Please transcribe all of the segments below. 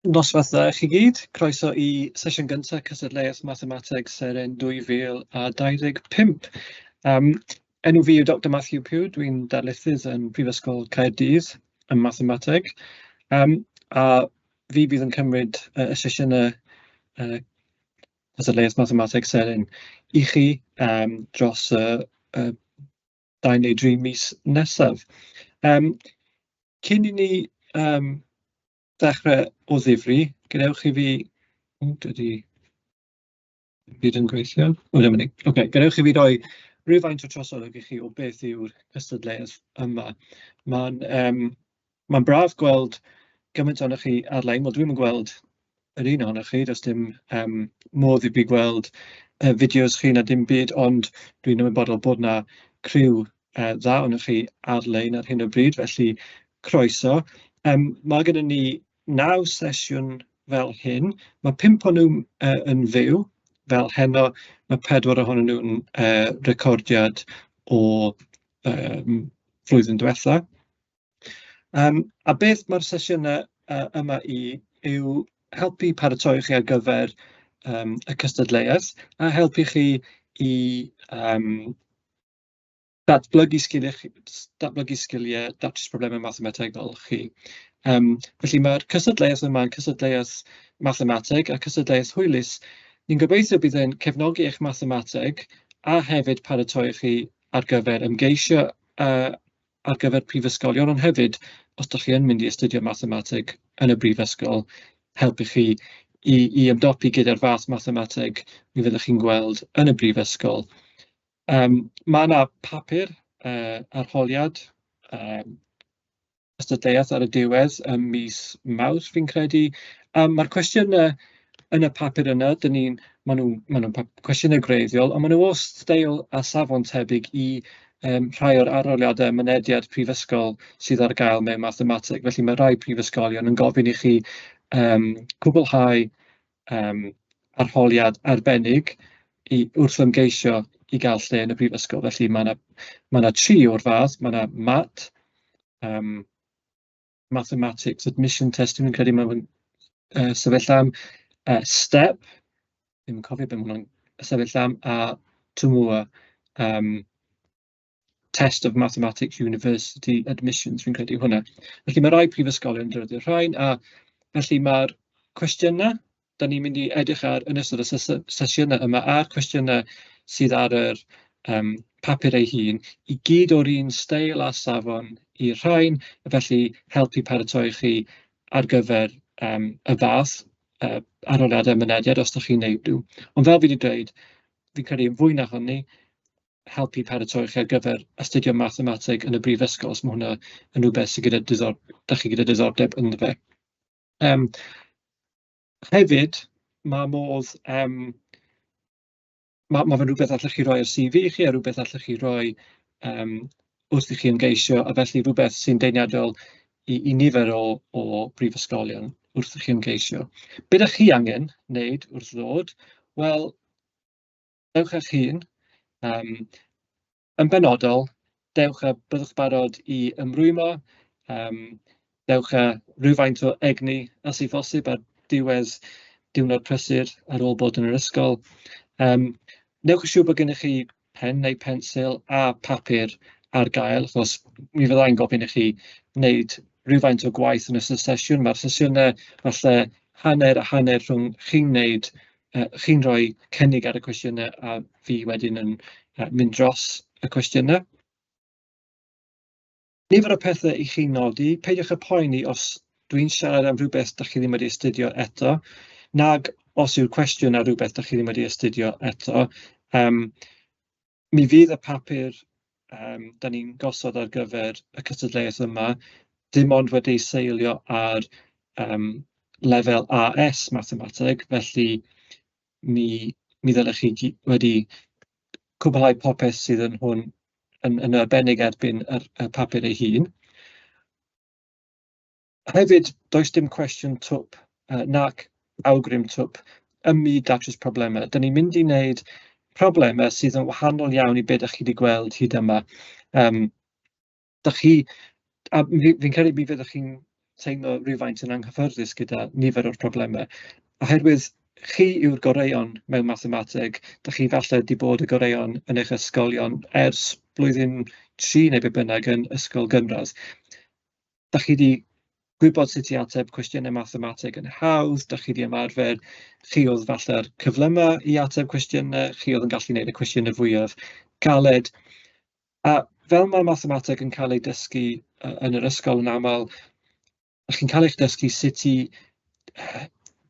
Noswaith dda i chi gyd. Croeso i sesiwn gyntaf cystadleuaeth Mathemateg Seren 2025. Enw fi yw Dr Matthew Pugh, dwi'n darlithydd yn Prifysgol Caerdydd ym Mathemateg. A fi fydd yn cymryd y sesiynau cystadleuaeth Mathemateg Seren i chi dros y 2 neu 3 mis nesaf. Cyn i ni ddechrau o ddifri, gadewch i fi... O, dydy byd yn gweithio. O, dyma ni. Ocê, gadewch i fi roi rhywfaint o trosolwg i chi o beth yw'r cystadleuaeth yma. Mae'n ma braf gweld gymaint ohonoch chi ar-lein. Wel, dwi'm yn gweld yr un ohonoch chi, does dim modd i fi gweld fideos chi na dim byd, ond dwi'n ymwybodol bod 'na criw dda ohonoch chi ar-lein ar hyn o bryd, felly croeso. Mae gennym ni 9 sesiwn fel hyn. Mae 5 o'n nhw yn fyw, fel heno, mae 4 ohonyn nhw'n recordiad o flwyddyn diwetha. A beth mae'r sesiynau yma i yw helpu paratoi chi ar gyfer y cystadleuaeth a helpu chi i datblygu sgiliau chi, datblygu sgiliau datrys problemau mathemategol chi. Felly mae'r cystadleuaeth yma yn cystadleuaeth mathemateg a cystadleuaeth hwylus. Ni'n gobeithio bydd e'n cefnogi eich mathemateg a hefyd paratoi chi ar gyfer ymgeisio ar gyfer prifysgolion, ond hefyd, os dach chi yn mynd i astudio mathemateg yn y brifysgol, helpu chi i ymdopi gyda'r fath mathemateg mi fyddwch chi'n gweld yn y brifysgol. Ma' 'na papur arholiad cystadleuaeth ar y diwedd ym mis Mawrth, fi'n credu. A ma'r cwestiynau yn y papur yna, dan ni'n... maen nhw maen nhw'n cwestiynau gwreiddiol, ond maen nhw o steil a safon tebyg i rhai o'r arholiadau mynediad prifysgol sydd ar gael mewn mathemateg. Felly mae rhai prifysgolion yn gofyn i chi cwblhau arholiad arbennig wrth ymgeisio i gael lle yn y brifysgol. Felly ma' 'na 3 o'r fath, ma' 'na MAT, Mathematics Admission Test, dwi'n credu mae fe'n sefyll am, STEP, ddim yn cofio be ma' hwnna'n sefyll am, a TMWA, Test of Mathematics University Admissions, fi'n credu yw hwnna. Felly mae rhai prifysgolion yn defnyddio'r rhain, a felly mae'r cwestiynau dan ni'n mynd i edrych ar yn ystod y sesiynau yma, a'r cwestiynau sydd ar yr papur ei hun, i gyd o'r un steil a safon i'r rhain, felly helpu paratoi chi ar gyfer y fath arholiadau mynediad os dach chi'n wneud nhw. Ond fel fi 'di dweud, fi'n credu yn fwy na hynny, helpu paratoi chi ar gyfer astudio mathemateg yn y brifysgol, os mae hwnna yn rhywbeth sydd gyda dach chi gyda diddordeb ynddo fe. Hefyd, ma' modd, ma' fe'n rhywbeth allwch chi roi ar CV chi, a rhywbeth allwch chi roi wrth i chi ymgeisio, a felly rhywbeth sy'n deniadol i nifer o brifysgolion wrth i chi ymgeisio. Be dach chi angen wneud wrth ddod? Wel, dewch â'ch hun. Yn benodol, dewch a byddwch barod i ymrwymo, dewch â rhywfaint o egni os yw phosib ar diwedd diwrnod prysur ar ôl bod yn yr ysgol. Newch yn siŵr bod gennych chi pen neu pensil a papur ar gael, achos mi fydda i'n gofyn i chi wneud rhywfaint o gwaith yn ystod y sesiwn. Mae'r sesiynau falle hanner a hanner rhwng chi'n wneud, chi'n rhoi cynnig ar y cwestiynau a fi wedyn yn mynd dros y cwestiynau. Nifer o pethau i chi nodi, peidiwch â poeni os dwi'n siarad am rhywbeth dach chi ddim wedi astudio eto, nag os yw'r cwestiwn ar rhywbeth dach chi ddim wedi astudio eto. Mi fydd y papur dan ni'n gosod ar gyfer y cystadleuaeth yma dim ond wedi ei seilio ar lefel AS mathemateg, felly mi ddylech chi wedi cwblhau popeth sydd yn hwn yn arbennig erbyn y papur ei hun. Hefyd, does dim cwestiwn twp nac awgrym twp ym myd datrys problemau. Dan ni'n mynd i wneud problemau sydd yn wahanol iawn i be dach chi 'di gweld hyd yma. Dach chi, a fi'n credu mi fyddwch chi'n teimlo rhywfaint yn anghyffyrddus gyda nifer o'r problemau, oherwydd chi yw'r goreuon mewn mathemateg, dach chi falle 'di bod y goreuon yn eich ysgolion ers blwyddyn 3 neu be bynnag yn ysgol gynradd. Dach chi 'di gwybod sut i ateb cwestiynau mathemateg yn hawdd, dach chi 'di ymarfer, chi oedd falle'r cyflyma i ateb cwestiynau, chi oedd yn gallu gwneud y cwestiynau fwyaf caled. A fel mae mathemateg yn cael ei dysgu yn yr ysgol yn aml, dach chi'n cael eich dysgu sut i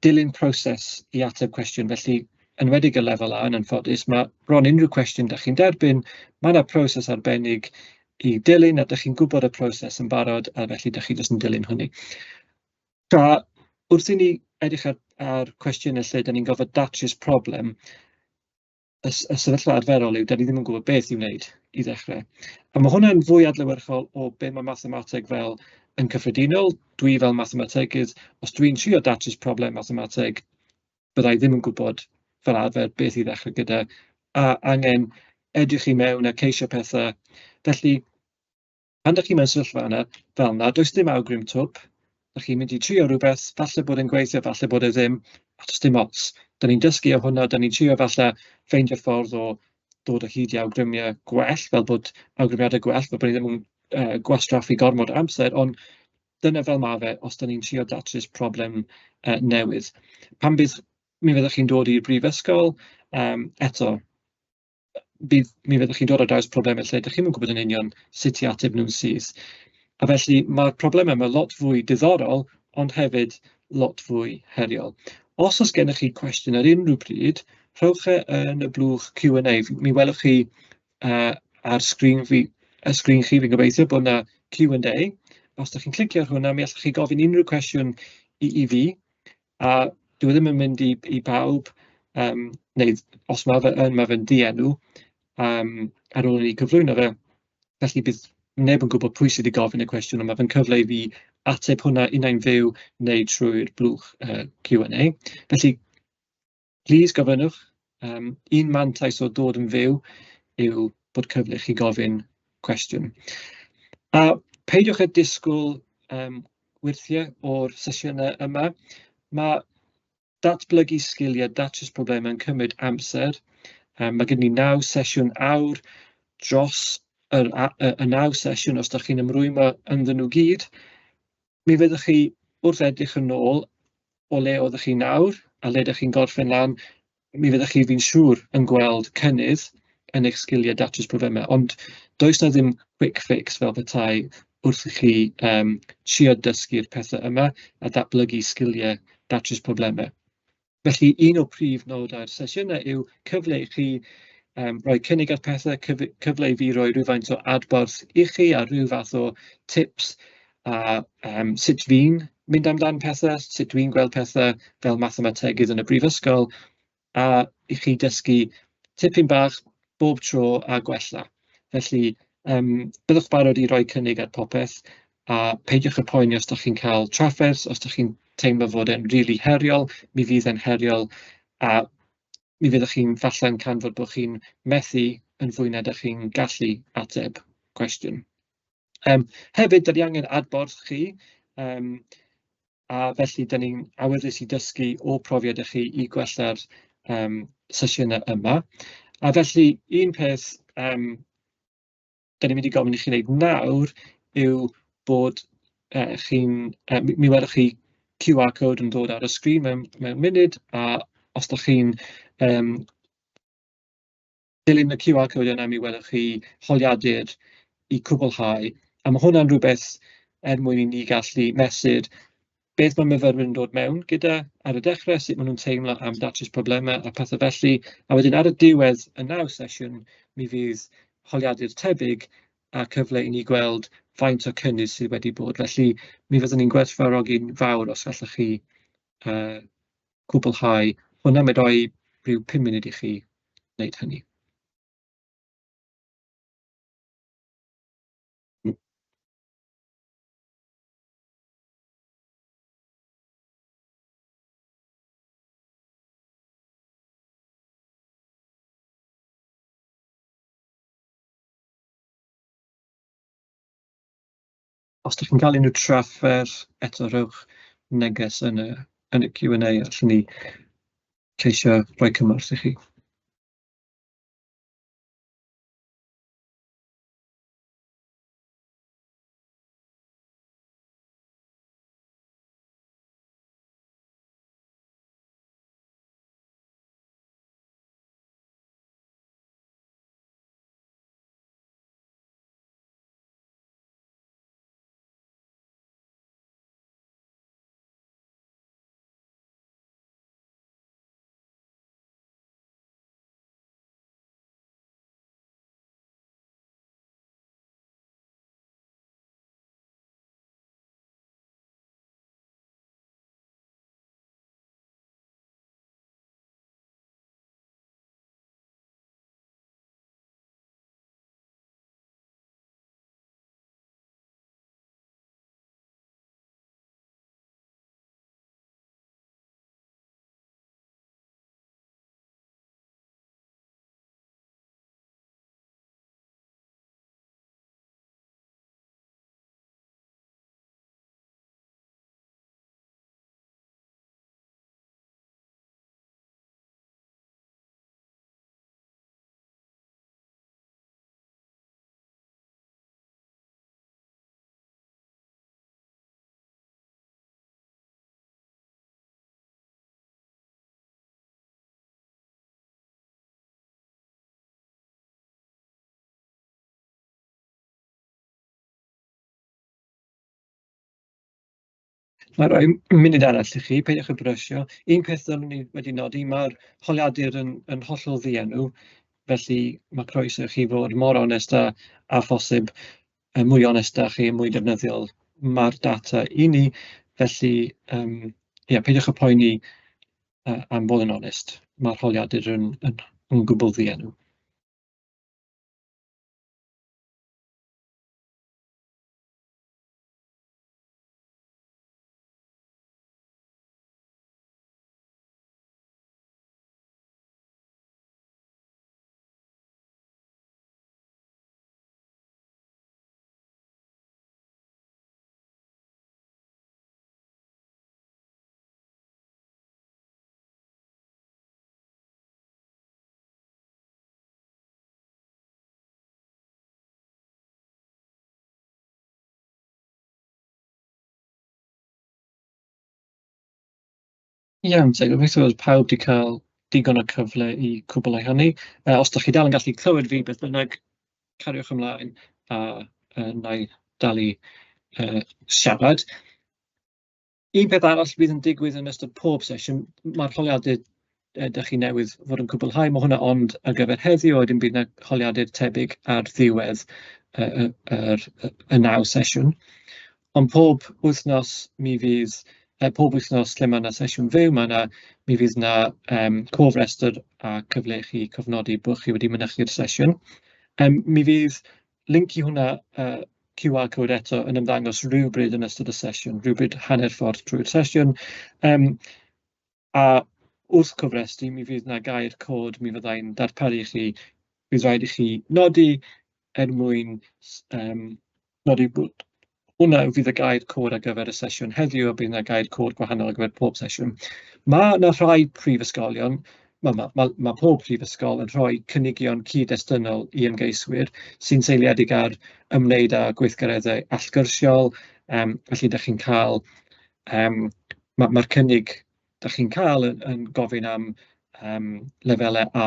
dilyn proses i ateb cwestiwn. Felly, enwedig y lefel A yn anffodus, mae bron unrhyw cwestiwn dach chi'n derbyn, mae yna proses arbennig i dilyn, a dach chi'n gwybod y proses yn barod, a felly dach chi jyst yn dilyn hynny. Tra wrth i ni edrych ar cwestiynau lle dan ni'n gorfod datrys problem, y sefyllfa arferol yw, dan ni ddim yn gwybod beth i'w wneud i ddechrau. A mae hwnna'n fwy adlewyrchol o be mae mathemateg fel yn cyffredinol. Dwi fel mathemategydd, os dwi'n trio datrys problem mathemateg, bydda i ddim yn gwybod fel arfer beth i ddechrau gyda, a angen edrych i mewn a ceisio pethau. Felly, pan dach chi mewn sefyllfa yna, fel yna, does dim awgrym twp. Dach chi'n mynd i trio rhywbeth, falle bod e'n gweithio, falle bod e ddim, a does dim ots. Dan ni'n dysgu o hwnna, dan ni'n trio falle ffeindio ffordd o dod o hyd i awgrymiau gwell, fel bod awgrymiadau gwell, fel bod ni ddim yn gwastraffu gormod o amser, ond dyna fel ma' fe os dan ni'n trio datrys problem newydd. Pan bydd, mi fyddwch chi'n dod i'r brifysgol, eto, mi fyddwch chi'n dod ar draws problemau lle dach chi'm yn gwybod yn union sut i ateb nhw'n syth. A felly mae'r problemau yma lot fwy diddorol, ond hefyd lot fwy heriol. Os oes gennych chi cwestiwn ar unrhyw bryd, rhowch e yn y blwch Q&A. Mi welwch chi ar sgrin fi, y sgrin chi, fi'n gobeithio bod yna Q&A. Os ydych chi'n clicio ar hwnna, mi allwch chi gofyn unrhyw cwestiwn i fi, a dyw e ddim yn mynd i bawb, neu os ma' fe yn, ma' fe'n dienw, ar ôl i ni cyflwyno fe. Felly bydd neb yn gwybod pwy sydd wedi gofyn y cwestiwn, ond ma' fe'n cyfle i fi ateb hwnna unai'n fyw neu trwy'r blwch Q&A. Felly, plis gofynnwch. Un mantais o dod yn fyw yw bod cyfle i chi gofyn cwestiwn. A peidiwch â disgwyl wyrthiau o'r sesiynau yma. Mae datblygu sgiliau datrys problemau yn cymryd amser. Mae gen ni 9 sesiwn awr dros y 9 sesiwn, os ydych chi'n ymrwymo ynddyn nhw gyd. Mi fyddwch chi wrth edrych yn ôl o le oeddech chi nawr a le ydych chi'n gorffen lan, mi fyddwch chi fi'n siŵr yn gweld cynnydd yn eich sgiliau datrys problemau, ond does na ddim quick fix fel petai wrth i chi trio dysgu'r pethau yma a datblygu sgiliau datrys problemau. Felly un o'r prif nodau'r sesiynau yw cyfle i chi rhoi cynnig ar pethau, cyfle i fi roi rhywfaint o adborth i chi a rhyw fath o tips a sut fi'n mynd amdan pethau, sut dwi'n gweld pethau fel mathemategydd yn y brifysgol, a i chi dysgu tipyn bach bob tro a gwella. Felly, byddwch barod i roi cynnig ar popeth, a peidiwch â poeni os dach chi'n cael trafferth, os dach chi'n teimlo fod e'n rili heriol, mi fydd e'n heriol, a mi fyddwch chi'n falle'n canfod bod chi'n methu yn fwy na dach chi'n gallu ateb cwestiwn. Hefyd, dan ni angen adborth chi, a felly dan ni'n awyddus i dysgu o profiad i chi i gwella'r sesiynau yma. A felly, un peth dan ni'n mynd i gofyn i chi wneud nawr yw bod chi'n, mi welwch chi QR code yn dod ar y sgrin mewn munud, a os dach chi'n dilyn y QR code yna, mi welwch chi holiadur i cwblhau. A ma' hwnna'n rhywbeth er mwyn i ni gallu mesur beth mae myfyrwyr yn dod mewn gyda ar y dechrau, sut maen nhw'n teimlo am datrys problemau a pethau felly. A wedyn ar y diwedd y 9 sesiwn, mi fydd holiadur tebyg a cyfle i ni gweld faint o cynnydd sydd wedi bod. Felly mi fyddwn ni'n gwerthfawrogi'n fawr os gallwch chi cwblhau hwnna. Mae'n rhoi rhyw 5 munud i chi wneud hynny. Os dach chi'n cael unrhyw trafferth, eto rhowch neges yn y Q&A, allwn ni ceisio rhoi cymorth i chi. Mae rhoi munud arall i chi, peidiwch â brysio. Un peth ddylwn ni wedi nodi, mae'r holiadur yn hollol ddienw, felly mae croeso i chi fod mor onest â phosib, y mwy onest â chi, y mwy defnyddiol mae'r data i ni. Felly, ie, peidiwch â poeni am fod yn onest, mae'r holiadur yn gwbl ddienw. Iawn te, gobeithio bod pawb wedi cael digon o cyfle i cwblhau hynny. Os dach chi dal yn gallu clywed fi beth bynnag, cariwch ymlaen a wna i dal i siarad. Un peth arall fydd yn digwydd yn ystod pob sesiwn, mae'r holiadur dach chi newydd fod yn cwblhau, mae hwnna ond ar gyfer heddiw, a wedyn bydd yna holiadur tebyg ar ddiwedd y 9 sesiwn. Ond pob wythnos mi fydd, pob wythnos lle mae yna sesiwn fyw, mae yna, mi fydd yna cofrestr a cyfle i chi cofnodi bod chi wedi mynychu'r sesiwn. Mi fydd link i hwnna, QR code eto, yn ymddangos rhywbryd yn ystod y sesiwn, rhywbryd hanner ffordd trwy'r sesiwn. A wrth cofrestru, mi fydd yna gair cod mi fyddai'n darparu i chi, bydd rhaid i chi nodi er mwyn nodi bod hwnna fydd y gair cod ar gyfer y sesiwn heddiw, a bydd yna gair cod gwahanol ar gyfer pob sesiwn. Mae yna rhai prifysgolion, mae pob prifysgol yn rhoi cynigion cyd-destunol i ymgeiswyr sy'n seiliedig ar ymwneud â gweithgareddau allgyrsiol, felly dach chi'n cael, mae'r cynnig dach chi'n cael yn gofyn am lefelau A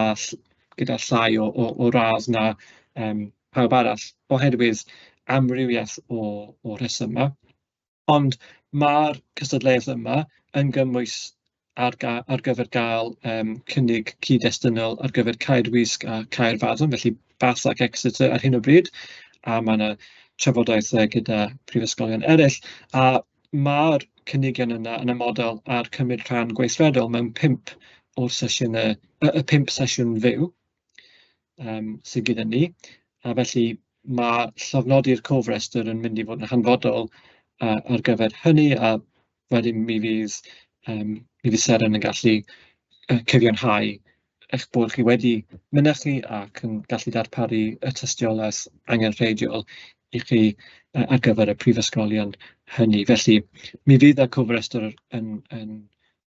gyda llai o radd na pawb arall, oherwydd amrywiaeth o rhesymau. Ond mae'r cystadleuaeth yma yn gymwys ar gyfer gael cynnig cyd-destunol ar gyfer Caerwysg a Caerfaddon, felly Bath ac Exeter ar hyn o bryd, a mae yna trafodaethau gyda prifysgolion eraill, a mae'r cynigion yna yn amodol ar cymryd rhan gweithredol mewn 5 o'r sesiynau, y 5 sesiwn fyw sydd gyda ni, a felly mae llofnodi'r cofrestr yn mynd i fod yn hanfodol ar gyfer hynny, a wedyn mi fydd Seren yn gallu cyfiawnhau eich bod chi wedi mynychu ac yn gallu darparu y tystiolaeth angenrheidiol i chi ar gyfer y prifysgolion hynny. Felly, mi fydd y cofrestr yn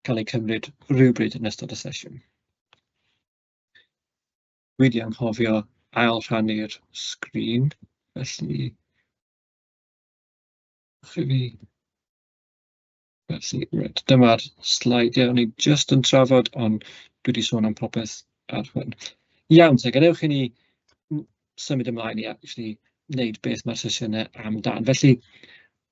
cael ei cymryd rhywbryd yn ystod y sesiwn. Dwi wedi anghofio ail rhannu'r sgrin, felly... Chi Felly, reit, dyma'r sleidiau o'n i jyst yn trafod, ond dwi wedi sôn am popeth ar hwn. Iawn te, gadewch i ni symud ymlaen i actually wneud beth mae'r sesiynau amdan. Felly,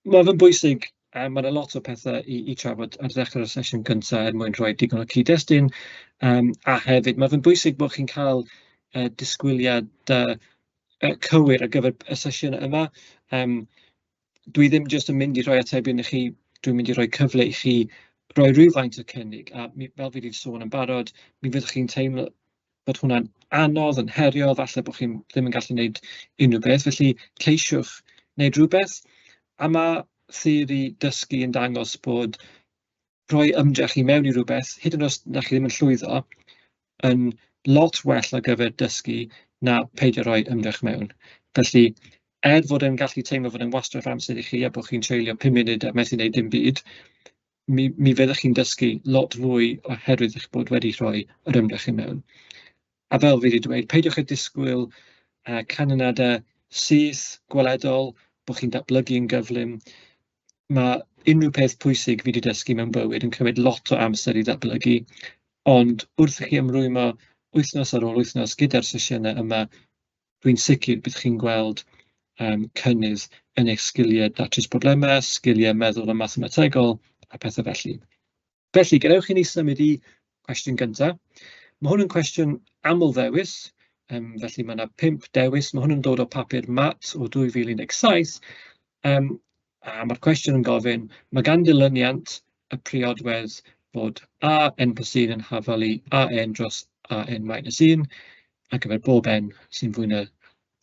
mae fe'n bwysig, a mae 'na lot o pethau i trafod ar ddechrau'r sesiwn gyntaf er mwyn rhoi digon o cyd-destun, a hefyd mae fe'n bwysig bod chi'n cael disgwyliad cywir ar gyfer y sesiynau yma. Dwi ddim jyst yn mynd i rhoi atebion i chi, dwi'n mynd i rhoi cyfle i chi roi rhywfaint o cynnig, a mi, fel fi wedi sôn yn barod, mi fyddwch chi'n teimlo bod hwnna'n anodd, yn heriol, falle bod chi'n ddim yn gallu gwneud unrhyw beth, felly ceisiwch wneud rhywbeth. A mae theori dysgu yn dangos bod rhoi ymdrech i mewn i rhywbeth, hyd yn oed os na chi ddim yn llwyddo, yn lot well ar gyfer dysgu na peidio rhoi ymdrech mewn. Felly, er fod e'n gallu teimlo fod e'n wastraff amser i chi a bod chi'n treulio 5 munud a methu wneud dim byd, mi fyddwch chi'n dysgu lot fwy oherwydd eich bod wedi rhoi yr ymdrech i mewn. A fel fi wedi dweud, peidiwch â disgwyl canlyniadau syth, gweledol, bod chi'n datblygu yn gyflym. Mae unrhyw peth pwysig fi wedi dysgu mewn bywyd yn cymryd lot o amser i ddatblygu, ond wrth i chi ymrwymo wythnos ar ôl wythnos gyda'r sesiynau yma, dwi'n sicr bydd chi'n gweld cynnydd yn eich sgiliau datrys problemau, sgiliau meddwl a mathemategol a pethau felly. Felly, gadewch i ni symud i cwestiwn gyntaf. Mae hwn yn cwestiwn aml ddewis, felly mae yna 5 dewis. Mae hwn yn dod o papur MAT o 2017, a mae'r cwestiwn yn gofyn, mae gan dilyniant y priodwedd fod a n plus 1 yn hafal i a n dros a n minus 1, ar gyfer bob n sy'n fwy na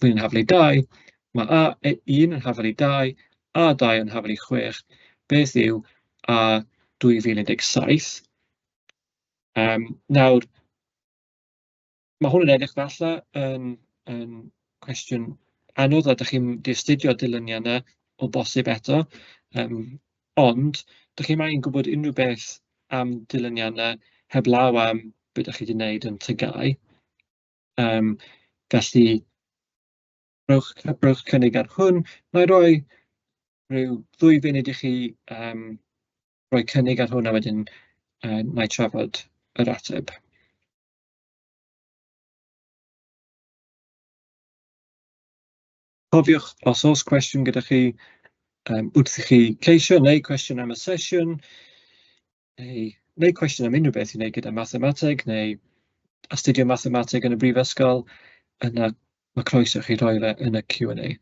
fwy na'n hafal i 2, mae a 1 yn hafal i 2, a 2 yn hafal i 6, beth yw a 2017? Nawr, mae hwn yn edrych falle yn cwestiwn anodd, a dach chi'n di astudio dilyniannau o bosib eto, ond dach chi'm angen gwybod unrhyw beth am dilyniannau heblaw am be dach chi 'di wneud yn TGAU. Felly, rhowch cynnig ar hwn. Wna i roi rhyw 2 funud i chi roi cynnig ar hwn, a wedyn wna i trafod yr ateb. Cofiwch, os oes cwestiwn gyda chi wrth i chi ceisio, neu cwestiwn am y sesiwn, neu cwestiwn am unrhyw beth i wneud gyda mathemateg, neu astudio mathemateg yn y brifysgol, yna mae croeso i chi rhoi fe yn y Q&A.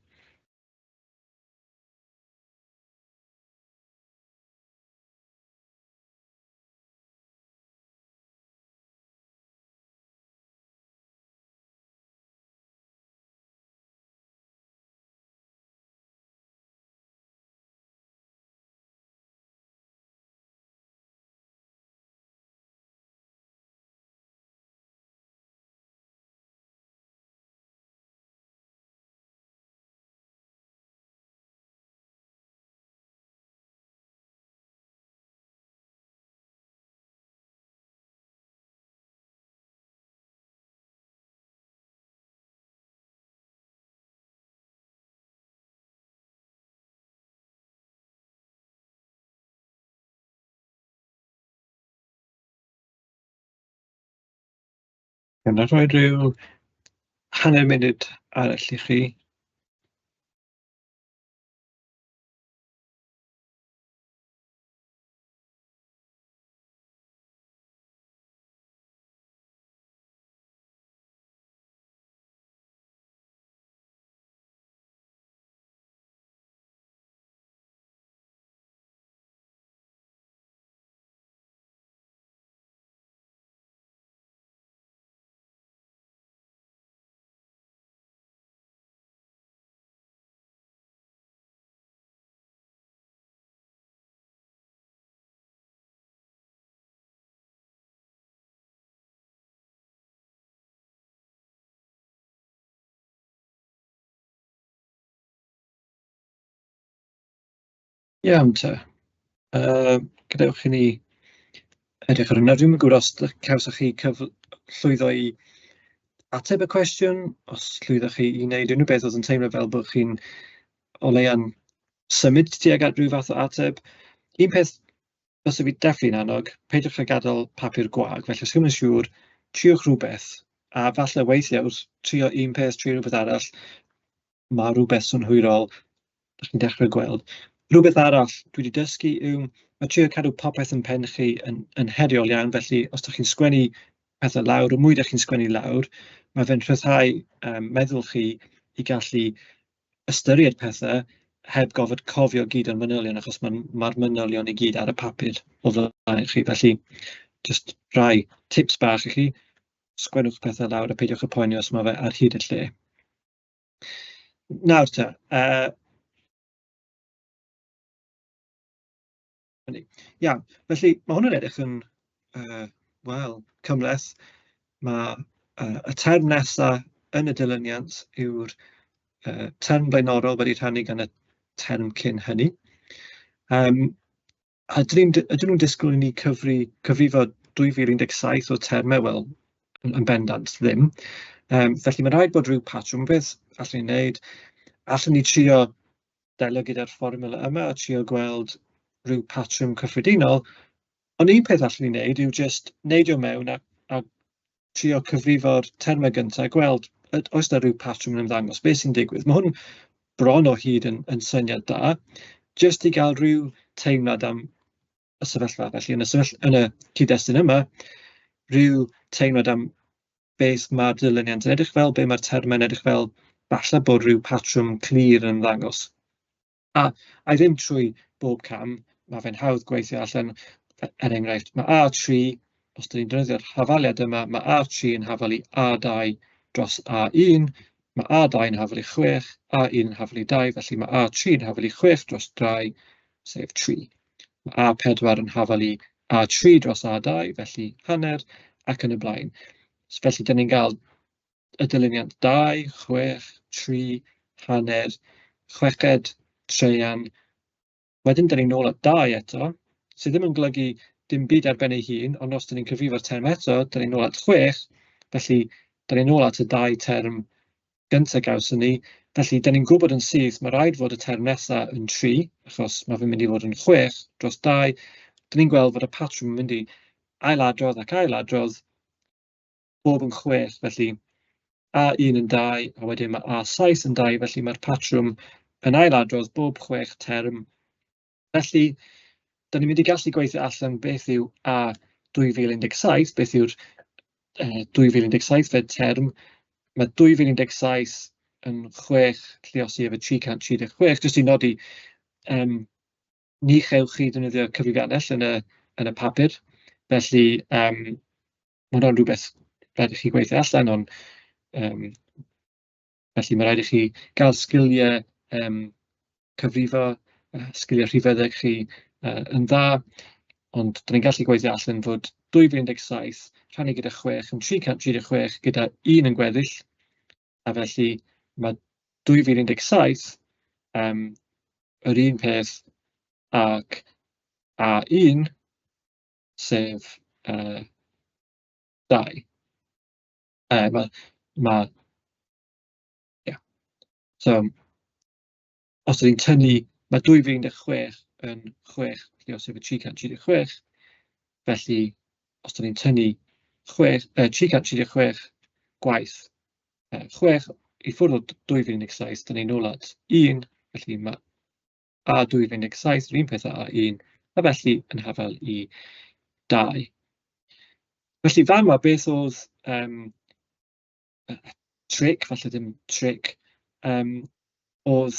Wna i rhoi rhyw hanner munud arall i chi. Iawn te. Gadewch i ni edrych ar hwnna. Dwi'm yn gwybod os cawsoch chi llwyddo i ateb y cwestiwn, os llwyddoch chi i wneud unrhyw beth oedd yn teimlo fel bod chi'n o leia'n symud tuag at ryw fath o ateb. Un peth fysa fi definitely'n annog, peidiwch â gadael papur gwag, felly os chi'm yn siŵr, triwch rhywbeth, a falle weithiau wrth trio un peth, trio rhywbeth arall, mae rhywbeth synhwyrol dach chi'n dechrau gweld. Rhywbeth arall dwi wedi dysgu yw, mae trio cadw popeth yn pen chi yn heriol iawn, felly os dach chi'n sgwennu pethau lawr, y mwy dach chi'n sgwennu lawr, mae fe'n rhyddhau meddwl chi i gallu ystyried pethau heb gofod cofio gyd o'r manylion, achos mae'r manylion i gyd ar y papur o flaen chi. Felly, jyst rhai tips bach i chi, sgwennwch pethau lawr a peidiwch â poeni os mae fe ar hyd y lle. Nawr te, iawn, felly mae hwn yn edrych yn, wel, cymhleth. Mae y term nesaf yn y dilyniant yw'r term blaenorol wedi rhannu gan y term cyn hynny. A ydyn nhw'n disgwyl i ni cyfrifo 2017 o termau? Wel, yn bendant ddim. Felly mae'n rhaid bod rhyw patrwm. Beth allwn ni wneud? Allwn ni trio delio gyda'r fformula yma a trio gweld rhyw patrwm cyffredinol. Ond un peth allwn ni wneud yw jyst neidio mewn a trio cyfrifo'r termau gyntaf, gweld oes 'na ryw patrwm yn ymddangos, beth sy'n digwydd. Mae hwn bron o hyd yn syniad da, jyst i gael rhyw teimlad am y sefyllfa. Felly yn y cyd-destun yma, rhyw teimlad am beth mae'r dilyniant yn edrych fel, beth mae'r termau'n edrych fel, falle bod rhyw patrwm clir yn ymddangos. A i ddim trwy bob cam, mae fe'n hawdd gweithio allan, er enghraifft, mae A3, os dan ni'n defnyddio'r hafaliad yma, mae A3 yn hafal i A2 dros A1, mae A2 yn hafal i 6, A1 yn hafal i 2, felly mae A3 yn hafal i 6 dros 2, sef 3. Mae A4 yn hafal i A3 dros A2, felly hanner, ac yn y blaen. Felly, dan ni'n gael y dilyniant 2, 6, 3, hanner, chweched, traean. Wedyn, dan ni'n nôl at 2 eto, sydd ddim yn golygu dim byd ar ben ei hun, ond os dan ni'n cyfrifo'r term eto, dan ni'n nôl at 6, felly dan ni'n nôl at y dau term gyntaf gawson ni. Felly, dan ni'n gwybod yn syth, mae rhaid fod y term nesaf yn 3, achos mae fe'n mynd i fod yn 6 dros 2. Dan ni'n gweld fod y patrwm yn mynd i ailadrodd ac ailadrodd bob yn 6, felly A1 yn 2, a wedyn mae A7 yn 2, felly mae'r patrwm yn ailadrodd bob 6 term. Felly, da ni'n mynd i gallu gweithio allan beth yw A 2017, beth yw'r 2017fed term. Mae 2017 yn 6 lluosi efo 336, jyst i nodi, ni chewch chi ddefnyddio cyfrifiannell yn y papur, felly mae hwnna'n rhywbeth rhaid i chi gweithio allan, ond felly mae rhaid i chi gael sgiliau cyfrifo, sgiliau rhifeddeg chi yn dda, ond dan ni'n gallu gweithio allan fod 2017 rhannu gyda 6 yn 336 gyda 1 yn gweddill, a felly mae 2017 yr un peth ag A1, sef 2. Ie. So, os ydyn ni'n tynnu, mae 2016 yn 6 lluosi efo 336, felly os ydyn ni'n tynnu 336 gwaith 6 i ffwrdd o 2017, dyn ni'n nôl at 1, felly mae A 2017 yr un peth â A1, a felly yn hafal i 2. Felly fan 'ma, beth oedd tric, falle ddim tric, oedd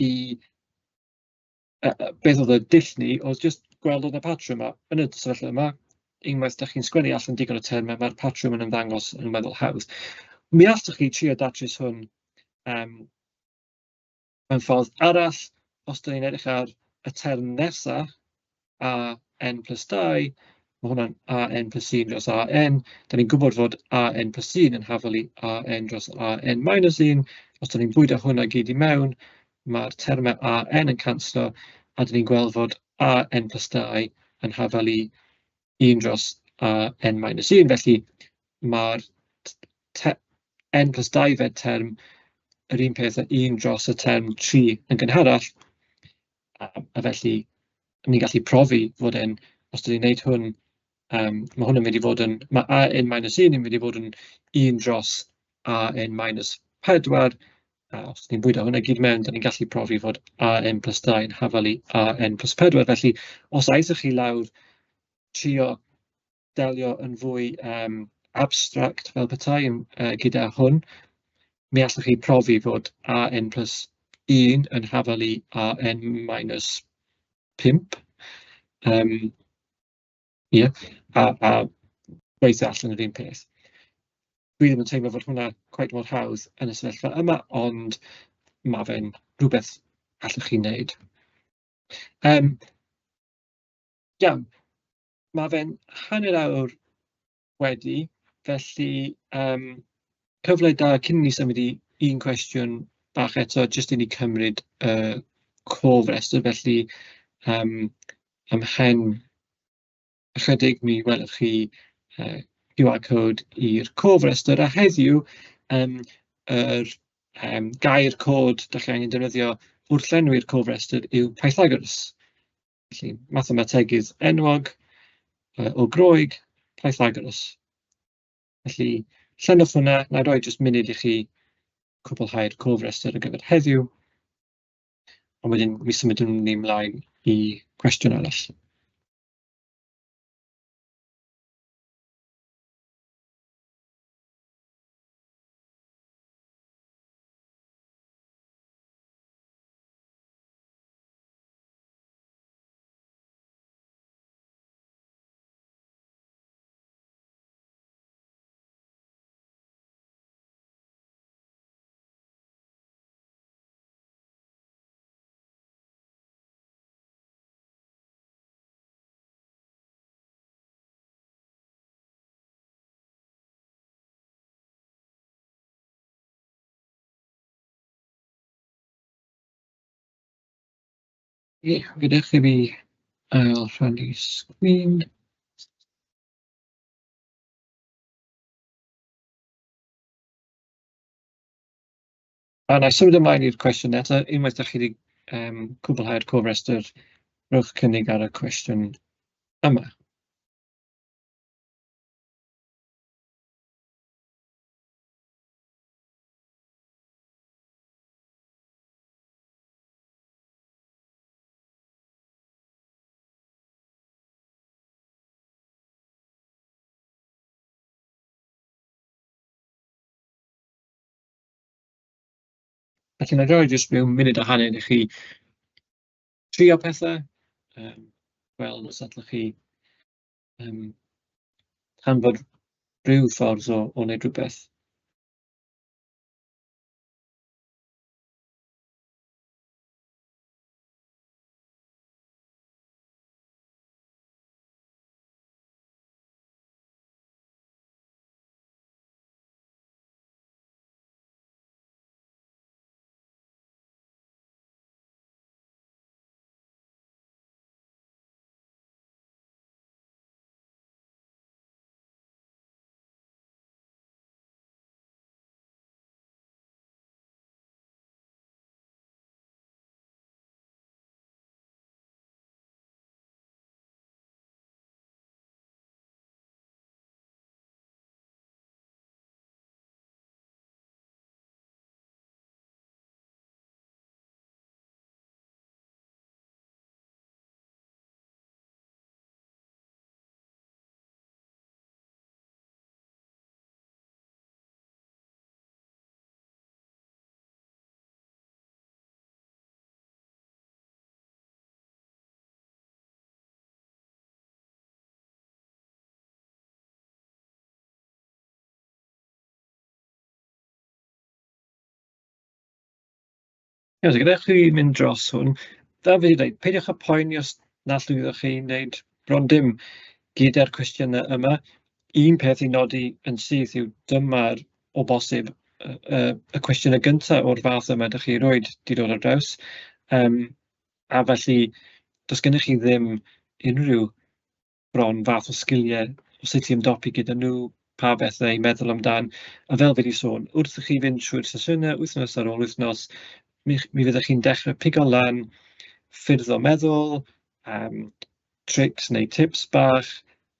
i, beth oedd y dull ni, oedd jyst gweld oedd y patrwm yma yn y sefyllfa yma, unwaith dach chi'n sgwennu allan digon o termau, mae'r patrwm yn ymddangos yn weddol hawdd. Mi allwch chi trio datrys hwn mewn ffordd arall. Os dan ni'n edrych ar y term nesaf, a n plus 2, mae hwnna'n a n plus 1 dros a n. Dan ni'n gwybod fod a n plus 1 yn hafal i a n dros a n minus 1. Os dan ni'n bwydo hwnna gyd i mewn, mae'r termau a n yn canslo. a dyn ni'n gweld fod a n plus 2 yn hafal i 1 dros a n minus 1, felly mae'r n plus 2 fed term yr un peth â 1 dros y term 3 yn gynharach, a felly ni'n gallu profi fod e'n, os dyn ni'n gwneud hwn, mae hwn yn mynd i fod yn, mae a n minus 1 yn mynd i fod yn 1 dros a n minus 4, a os ni'n bwydo hwnna gyd mewn, dyn ni'n gallu profi fod a n plus 2 yn hafal i a n plus 4. Felly, os aethoch chi lawr trio delio yn fwy abstract fel petai gyda hwn, mi allwch chi profi fod a n plus 1 yn hafal i a n minus 5. Ie, a gweithio allan yr un peth. Dwi ddim yn teimlo fod hwnna cweit mor hawdd yn y sefyllfa yma, ond ma' fe'n rhywbeth allwch chi wneud. Iawn, ma' fe'n hanner awr wedi, felly cyfle da cyn i ni symud i un cwestiwn bach eto, jyst i ni cymryd y cofrestr, felly ymhen ychydig mi welwch chi QR code i'r cofrestr, a heddiw yr gair cod dach chi angen defnyddio wrth llenwi'r cofrestr yw Pythagoras. Felly, mathemategydd enwog o Groeg, Pythagoras. Felly, llenwch hwnna, na i roi jyst munud i chi cwblhau'r cofrestr ar gyfer heddiw, a wedyn mi symudwn ni ymlaen i cwestiwn arall. Ie, gadewch i fi ail rhannu sgrin. A wna i symud ymlaen i'r cwestiwn nesaf. Unwaith dach chi wedi cwblhau'r cofrestr, rhowch cynnig ar y cwestiwn yma. Felly, wna i roi jyst ryw munud a hanner i chi trio pethau, gweld os allwch chi canfod rhyw ffordd o wneud rhywbeth. Iawn, so gadewch i fi mynd dros hwn. Fel fi 'di dweud, peidiwch â poeni os na llwyddoch chi wneud bron dim gyda'r cwestiynau yma. Un peth i nodi yn syth yw dyma'r, o bosib, y cwestiynau gyntaf o'r fath yma dach chi erioed 'di dod ar draws. A felly, does gennych chi ddim unrhyw bron fath o sgiliau o sut i ymdopi gyda nhw, pa bethau i meddwl amdan. A fel fi 'di sôn, wrth i chi fynd trwy'r sesiynau wythnos ar ôl wythnos, mi fyddwch chi'n dechrau pigo lan ffyrdd o meddwl, trics neu tips bach,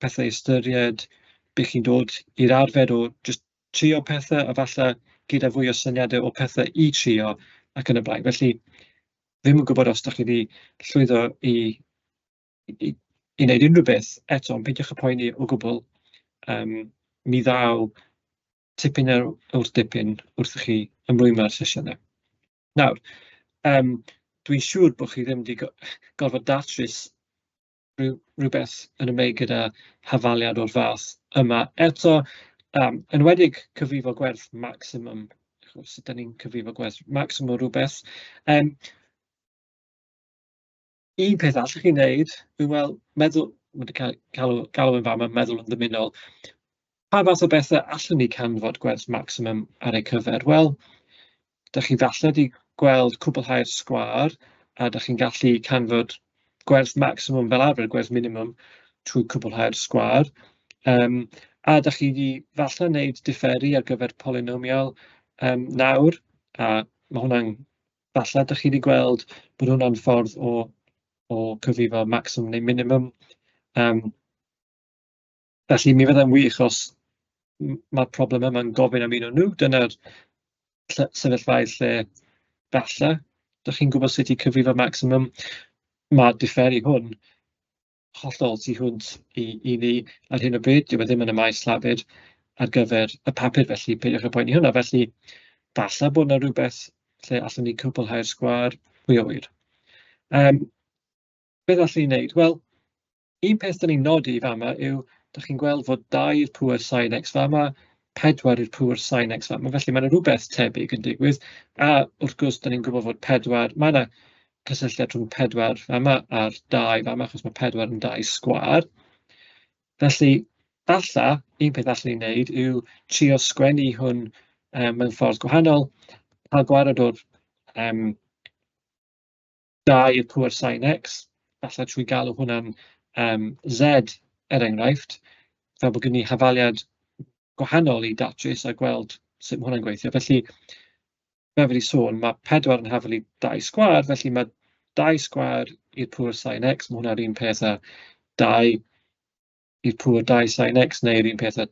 pethau i ystyried, bydd chi'n dod i'r arfer o jyst trio pethau a falle gyda fwy o syniadau o pethau i trio ac yn y blaen. Felly, ddim yn gwybod os dach chi wedi llwyddo i wneud unrhyw beth eto, ond peidiwch â poeni o gwbl. Mi ddaw tipyn wrth dipyn wrth i chi ymrwymo â'r sesiynau. Nawr, dwi'n siŵr bod chi ddim wedi gorfod datrys rhywbeth yn ymwneud gyda hafaliad o'r fath yma eto, enwedig cyfrifo gwerth maximum, achos sut dan ni'n cyfrifo gwerth maximum o rhywbeth. Un peth allwch chi wneud yw, wel, meddwl, ma' 'di cael galw yn fama, meddwl yn ddymunol. Pa fath o bethau allwn ni canfod gwerth maximum ar eu cyfer? Wel, dach chi falle 'di gweld cwblhau'r sgwâr, a dach chi'n gallu canfod gwerth maximum fel arfer, gwerth minimum, trwy cwblhau'r sgwâr. A dach chi 'di falle wneud diferu ar gyfer polynomial nawr, a ma' hwnna'n, falle dach chi 'di gweld bod hwnna'n ffordd o cyfrifo maximum neu minimum. Felly mi fyddai'n wych os mae'r problem yma'n gofyn am un o nhw. Dyna'r sefyllfaoedd lle falle dach chi'n gwybod sut i cyfrifo maximum. Mae diferu hwn hollol tu hwnt i ni ar hyn o bryd. Dyw e ddim yn y maes llafur ar gyfer y papur, felly peidiwch â poeni hwnna. Felly falle bod yna rhywbeth lle allwn ni cwblhau'r sgwâr, pwy a ŵyr. Beth allwn ni wneud? Wel, un peth dan ni'n nodi fama yw, dach chi'n gweld fod 2 i'r pŵer sin x fama, 4 i'r pŵer sin x fama, felly mae 'na rywbeth tebyg yn digwydd. A wrth gwrs, dan ni'n gwybod fod 4, mae 'na cysylltiad rhwng 4 fama a'r 2 fama, achos mae 4 yn 2 sgwâr. Felly, falle, un peth allwn ni wneud yw trio sgwennu hwn mewn ffordd gwahanol, cael gwared o'r 2 i'r pŵer sin x, falle trwy galw hwnna'n z, er enghraifft, fel bod gen ni hafaliad gwahanol i datrys a gweld sut mae hwnna'n gweithio. Felly, fel fi wedi sôn, mae 4 yn hafal i 2 sgwâr, felly mae 2 sgwâr i'r pŵer sin x, mae hwnna'r un peth â 2 i'r pŵer 2 sin x, neu'r un peth â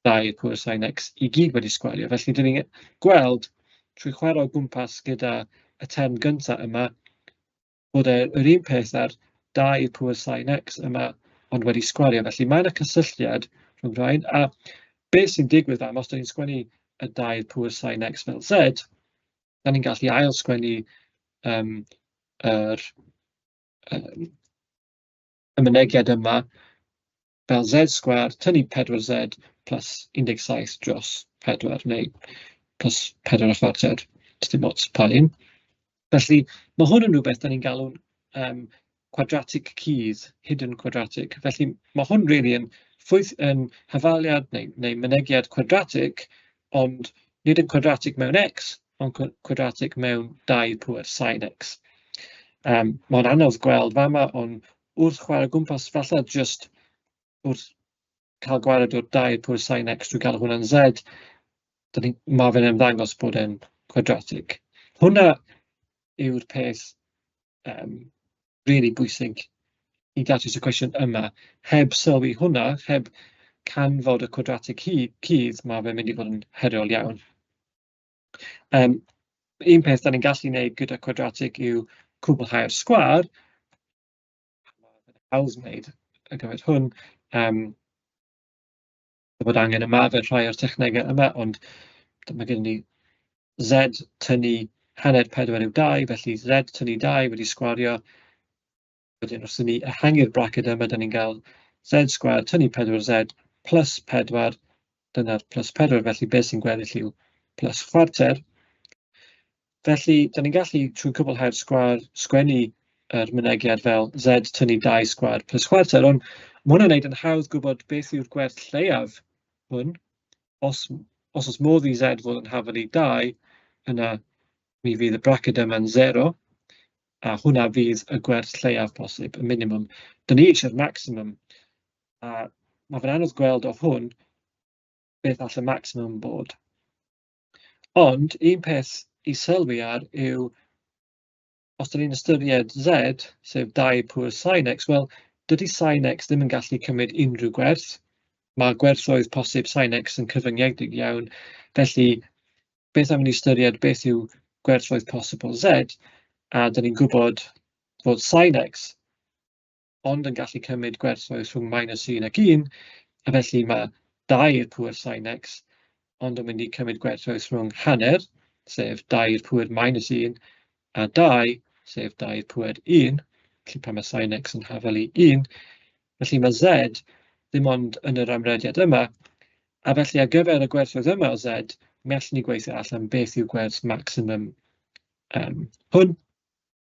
2 i'r pŵer sin x i gyd wedi sgwario. Felly, dyn ni'n gweld trwy chwarae o gwmpas gyda y term gyntaf yma, bod e'r un peth â'r 2 i'r pŵer sin x yma, ond wedi sgwario. Felly mae yna cysylltiad rhwng rhain, a beth sy'n digwydd am, os dyn ni'n sgwennu y 2 i'r pŵer sin x fel z, da ni'n gallu ail sgwennu y mynegiad yma fel z sgwâr tynnu 4z plus 17 dros 4, neu plus 4 1/4, dim ots pa un. Felly, mae hwn yn rhywbeth da ni'n galw'n cwadratig cudd, hidden quadratic. Felly, mae hwn really yn ffwyth yn hafaliad neu mynegiad cwadratig, ond nid yn cwadratig mewn x, ond cwadratig mewn 2 pŵer sin x. Mae'n anodd gweld fama, ond wrth chwarae gwmpas, falle jyst wrth cael gwared o'r 2 pŵer sin x trwy gael hwnna'n z, mae fe'n ymddangos bod e'n cwadratig. Hwnna yw'r peth really bwysig i datrys y cwestiwn yma. Heb sylwi hwnna, heb canfod y cwadratig cudd, mae fe'n mynd i fod yn heriol iawn. Un peth da ni'n gallu gwneud gyda cwadratig yw cwblhau'r sgwâr. Mae'n hawdd wneud ar gyfer hwn. Bod angen ymarfer rhai o'r technegau yma, ond mae gen ni z tynnu hanner 4 yw 2, felly z tynnu 2 wedi sgwario. Wedyn wrth i ni ehangu'r braced yma, da ni'n cael z sgwâr tynnu 4z plus 4, dyna'r plus 4, felly beth sy'n gweddill yw plus chwarter. Felly, da ni'n gallu, trwy cwblhau'r sgwâr, sgwennu yr mynegiad fel z tynnu 2 sgwâr plus chwarter, ond mae hwnna'n neud yn hawdd gwybod beth yw'r gwerth lleiaf hwn. Os oes modd i z fod yn hafal i 2, yna mi fydd y braced yma'n 0, A hwnna fydd y gwerth lleiaf posib, y minimum. Dyn ni eisiau'r maximum, a mae fe'n anodd gweld o hwn beth all y maximum bod. Ond un peth i sylwi ar yw, os dan ni'n ystyried z, sef 2 pŵer sin x, wel, dydy sin x ddim yn gallu cymryd unrhyw gwerth. Mae gwerthoedd posib sin x yn cyfyngedig iawn. Felly, beth am ni ystyried beth yw gwerthoedd posibl z, a dan ni'n gwybod fod sin x ond yn gallu cymryd gwerthoedd rhwng minus 1 ac 1, a felly mae 2 i'r pŵer sin x ond yn mynd i cymryd gwerthoedd rhwng hanner, sef 2 i'r pŵer minus 1, a 2, sef 2 i'r pŵer 1, felly pan mae sin x yn hafal i 1, felly mae z ddim ond yn yr amrediad yma, a felly ar gyfer y gwerthoedd yma o z, mi allwn ni gweithio allan beth yw gwerth maximum hwn.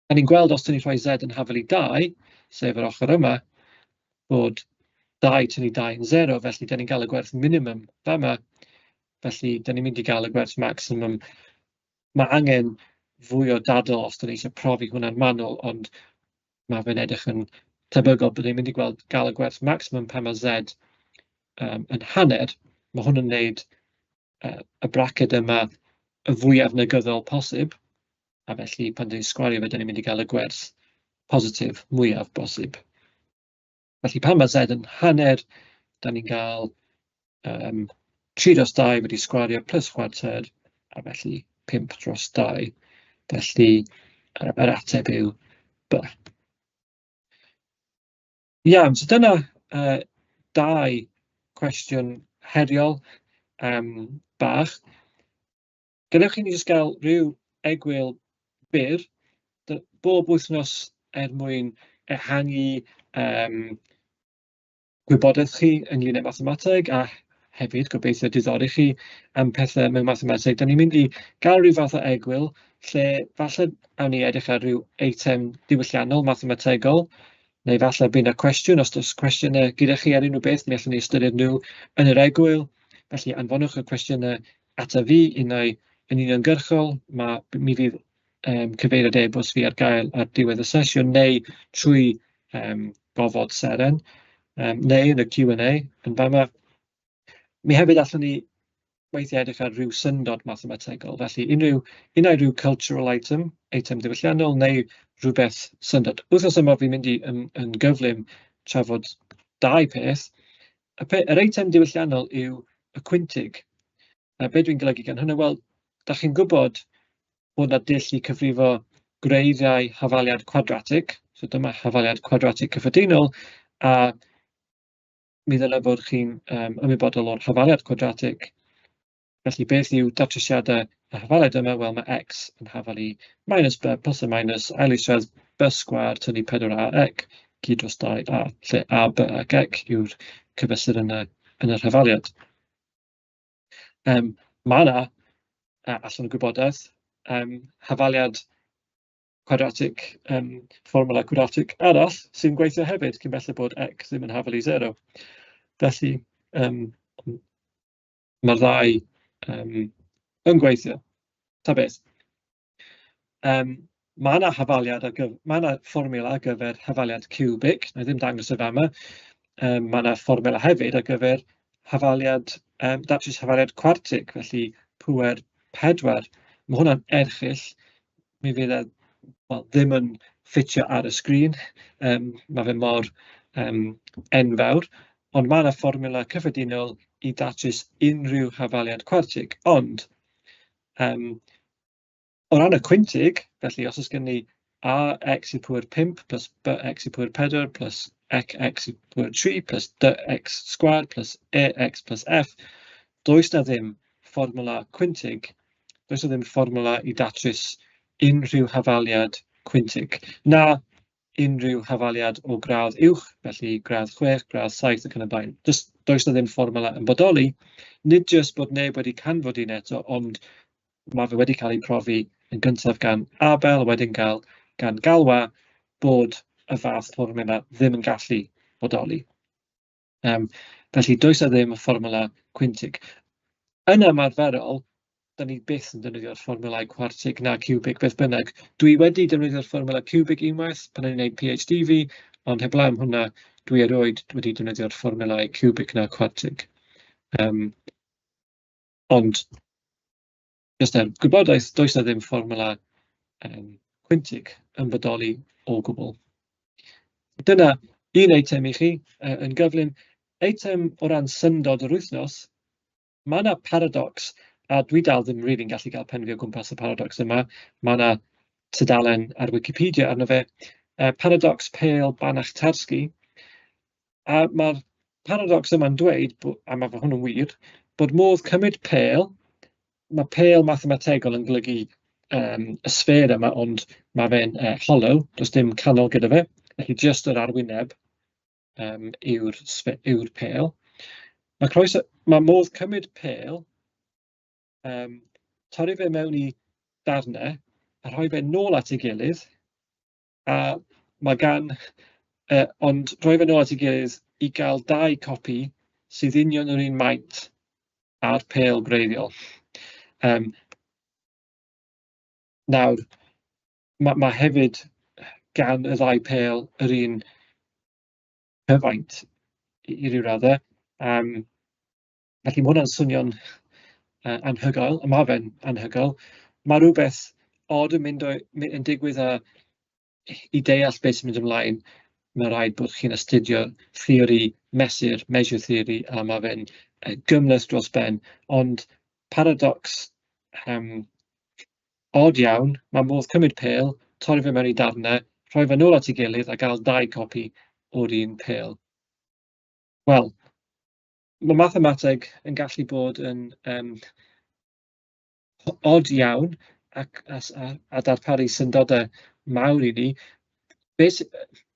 Da ni'n gweld os 'dyn ni'n rhoi z yn hafal i 2, sef yr ochr yma, bod 2 tynnu 2 yn 0, felly da ni'n gael y gwerth minimum fama, felly da ni'n mynd i gael y gwerth maximum. Mae angen fwy o dadl os da ni eisiau profi hwnna'n manwl, ond mae fe'n edrych yn tebygol bod ni'n mynd i gweld gael y gwerth maximum pan mae z yn hanner. Mae hwn yn wneud y braced yma y fwyaf negyddol posib, a felly pan dyn ni'n sgwario fe, dyn ni'n mynd i gael y gwerth positif mwyaf bosib. Felly pan mae z yn hanner, da ni'n gael 3 dros 2 wedi sgwario plus chwarter, a felly 5 dros 2. Felly yr ateb yw B. Iawn, so dyna dau cwestiwn heriol bach. Gadewch i ni jyst gael rhyw egwyl byr bob wythnos er mwyn ehangu gwybodaeth chi ynglyn â mathemateg a hefyd gobeithio diddori chi am pethau mewn mathemateg. Da ni'n mynd i gael rhyw fath o egwyl lle falle awn ni edrych ar ryw eitem diwylliannol mathemategol, neu falle bydd yna cwestiwn, os oes cwestiynau gyda chi ar unrhyw beth, mi allwn ni ystyried nhw yn yr egwyl. Felly anfonwch y cwestiynau ata fi, unai yn uniongyrchol, mi fydd cyfeiriad e-bost fi ar gael ar diwedd y sesiwn, neu trwy gofod Seren, neu yn y Q&A yn fama. Mi hefyd allwn ni weithiau edrych ar ryw syndod mathemategol, felly unrhyw, unai rhyw cultural item, eitem ddiwylliannol, neu rhywbeth syndod. Wythnos yma fi'n mynd i yn gyflym trafod dau peth. Yr eitem diwylliannol yw y cwintig. A be dwi'n golygu gan hynny? Wel, da chi'n gwybod bod 'na dull i cyfrifo gwreiddiau hafaliad cwadratig. So dyma hafaliad cwadratig cyffredinol, a mi ddylai fod chi'n ymwybodol o'r hafaliad cwadratig. Felly beth yw datrysiadau y hafaliad yma? Wel, mae x yn hafal i minus b plus a minus ail isradd b sgwâr tynnu 4ax gyd dros 2a, lle a, b ac x yw'r cyfesur yn yr hafaliad. Mae 'na, allan o gwybodaeth, hafaliad cwadratig, fformwla cwadratig arall sy'n gweithio hefyd, cyn belled bod x ddim yn hafal i 0. Felly, mae'r ddau yn gweithio, ta beth. Mae 'na hafaliad ar gyf-, mae 'na fformiwla ar gyfer hafaliad ciwbig, wna i ddim dangos y fama. Mae 'na fformiwla hefyd ar gyfer hafaliad, datrys hafaliad cwartig, felly pŵer 4. Mae hwnna'n erchyll, mi fydd e, wel, ddim yn ffitio ar y sgrin, mae fe mor enfawr, ond mae 'na fformiwla cyffredinol i datrys unrhyw hafaliad cwartig, ond o ran y cwintig, felly os oes gen ni ax i'r pŵer 5 plus bx i'r pŵer 4 plus x i'r pŵer 3 plus dx sgwâr plus ax plus f, does 'na ddim fformwla cwintig, does 'na ddim fformwla i datrys unrhyw hafaliad cwintig, na unrhyw hafaliad o gradd uwch, felly gradd 6, gradd 7 ac yn y blaen. Jyst does 'na ddim fformwla yn bodoli, nid jyst bod neb wedi canfod un eto, ond mae fe wedi cael ei profi yn gyntaf gan Abel, wedyn gael gan Galois, bod y fath fformwla ddim yn gallu bodoli. Felly does 'na ddim fformwla cwintig. Yn ymarferol, Da ni byth yn defnyddio'r fformwlau cwartig na ciwbig beth bynnag. Dwi wedi defnyddio'r fformwla ciwbig unwaith pan o'n i'n gwneud PhD fi, ond heblaw am hwnna, dwi erioed wedi defnyddio'r fformwlau ciwbig na cwartig. Ond jyst er gwybodaeth, does 'na ddim fformwla cwintig yn bodoli o gwbl. Dyna un eitem i chi yn gyflym. Eitem o ran syndod yr wythnos, mae 'na paradox, a dwi dal ddim rili'n gallu cael pen fi o gwmpas y paradox yma. Mae 'na tudalen ar Wikipedia arno fe, paradox Pêl Banach-Tarski. A mae'r paradox yma'n dweud, a mae hwn yn wir, bod modd cymryd pêl, mae pêl mathemategol yn golygu y sffêr yma, ond mae fe'n hollow, does dim canol gyda fe, felly jyst yr arwyneb yw'r yw pêl. Mae, croeso, mae modd cymryd pêl, torri fe mewn i darnau, a rhoi fe nôl at ei gilydd, a mae gan, ond rhoi fe nôl at ei gilydd i gael dau copi sydd union yr un maint â'r pêl gwreiddiol. Nawr, ma hefyd gan y ddau pêl yr un cyfaint i ryw raddau. Felly mae hwnna'n swnio'n anhygoel, a ma' fe'n anhygoel. Mae rhywbeth od yn mynd yn digwydd, a i deall beth sy'n mynd ymlaen, mae rhaid bod chi'n astudio theori mesur, measure theory, a mae fe'n gymhleth dros ben. Ond paradox od iawn, mae modd cymryd pêl, torri fe mewn i darnau, rhoi fe nôl at ei gilydd a gael dau copi o'r un pêl. Wel, mae mathemateg yn gallu bod yn od iawn ac a darparu syndodau mawr i ni.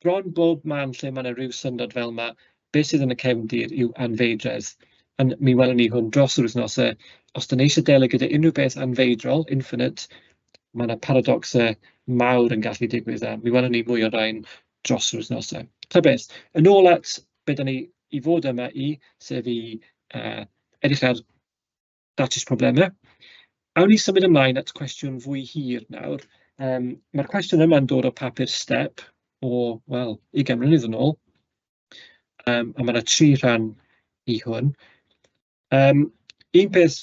Bron bob man lle mae yna rhyw syndod fel yma, beth sydd yn y cefndir yw anfeidredd. A mi welwn ni hwn dros yr wythnosau. Os dan ni eisiau delio gyda unrhyw beth anfeidrol, infinite, mae yna paradoxau mawr yn gallu digwydd, a mi welwn ni mwy o rain dros yr wythnosau. Ta beth, yn ôl at be dan ni i fod yma i, sef i edrych ar datrys problemau. Awn ni symud ymlaen at cwestiwn fwy hir nawr. Mae'r cwestiwn yma'n dod o papur STEP o, wel, 20 mlynedd yn ôl. A mae yna tri rhan i hwn. Un peth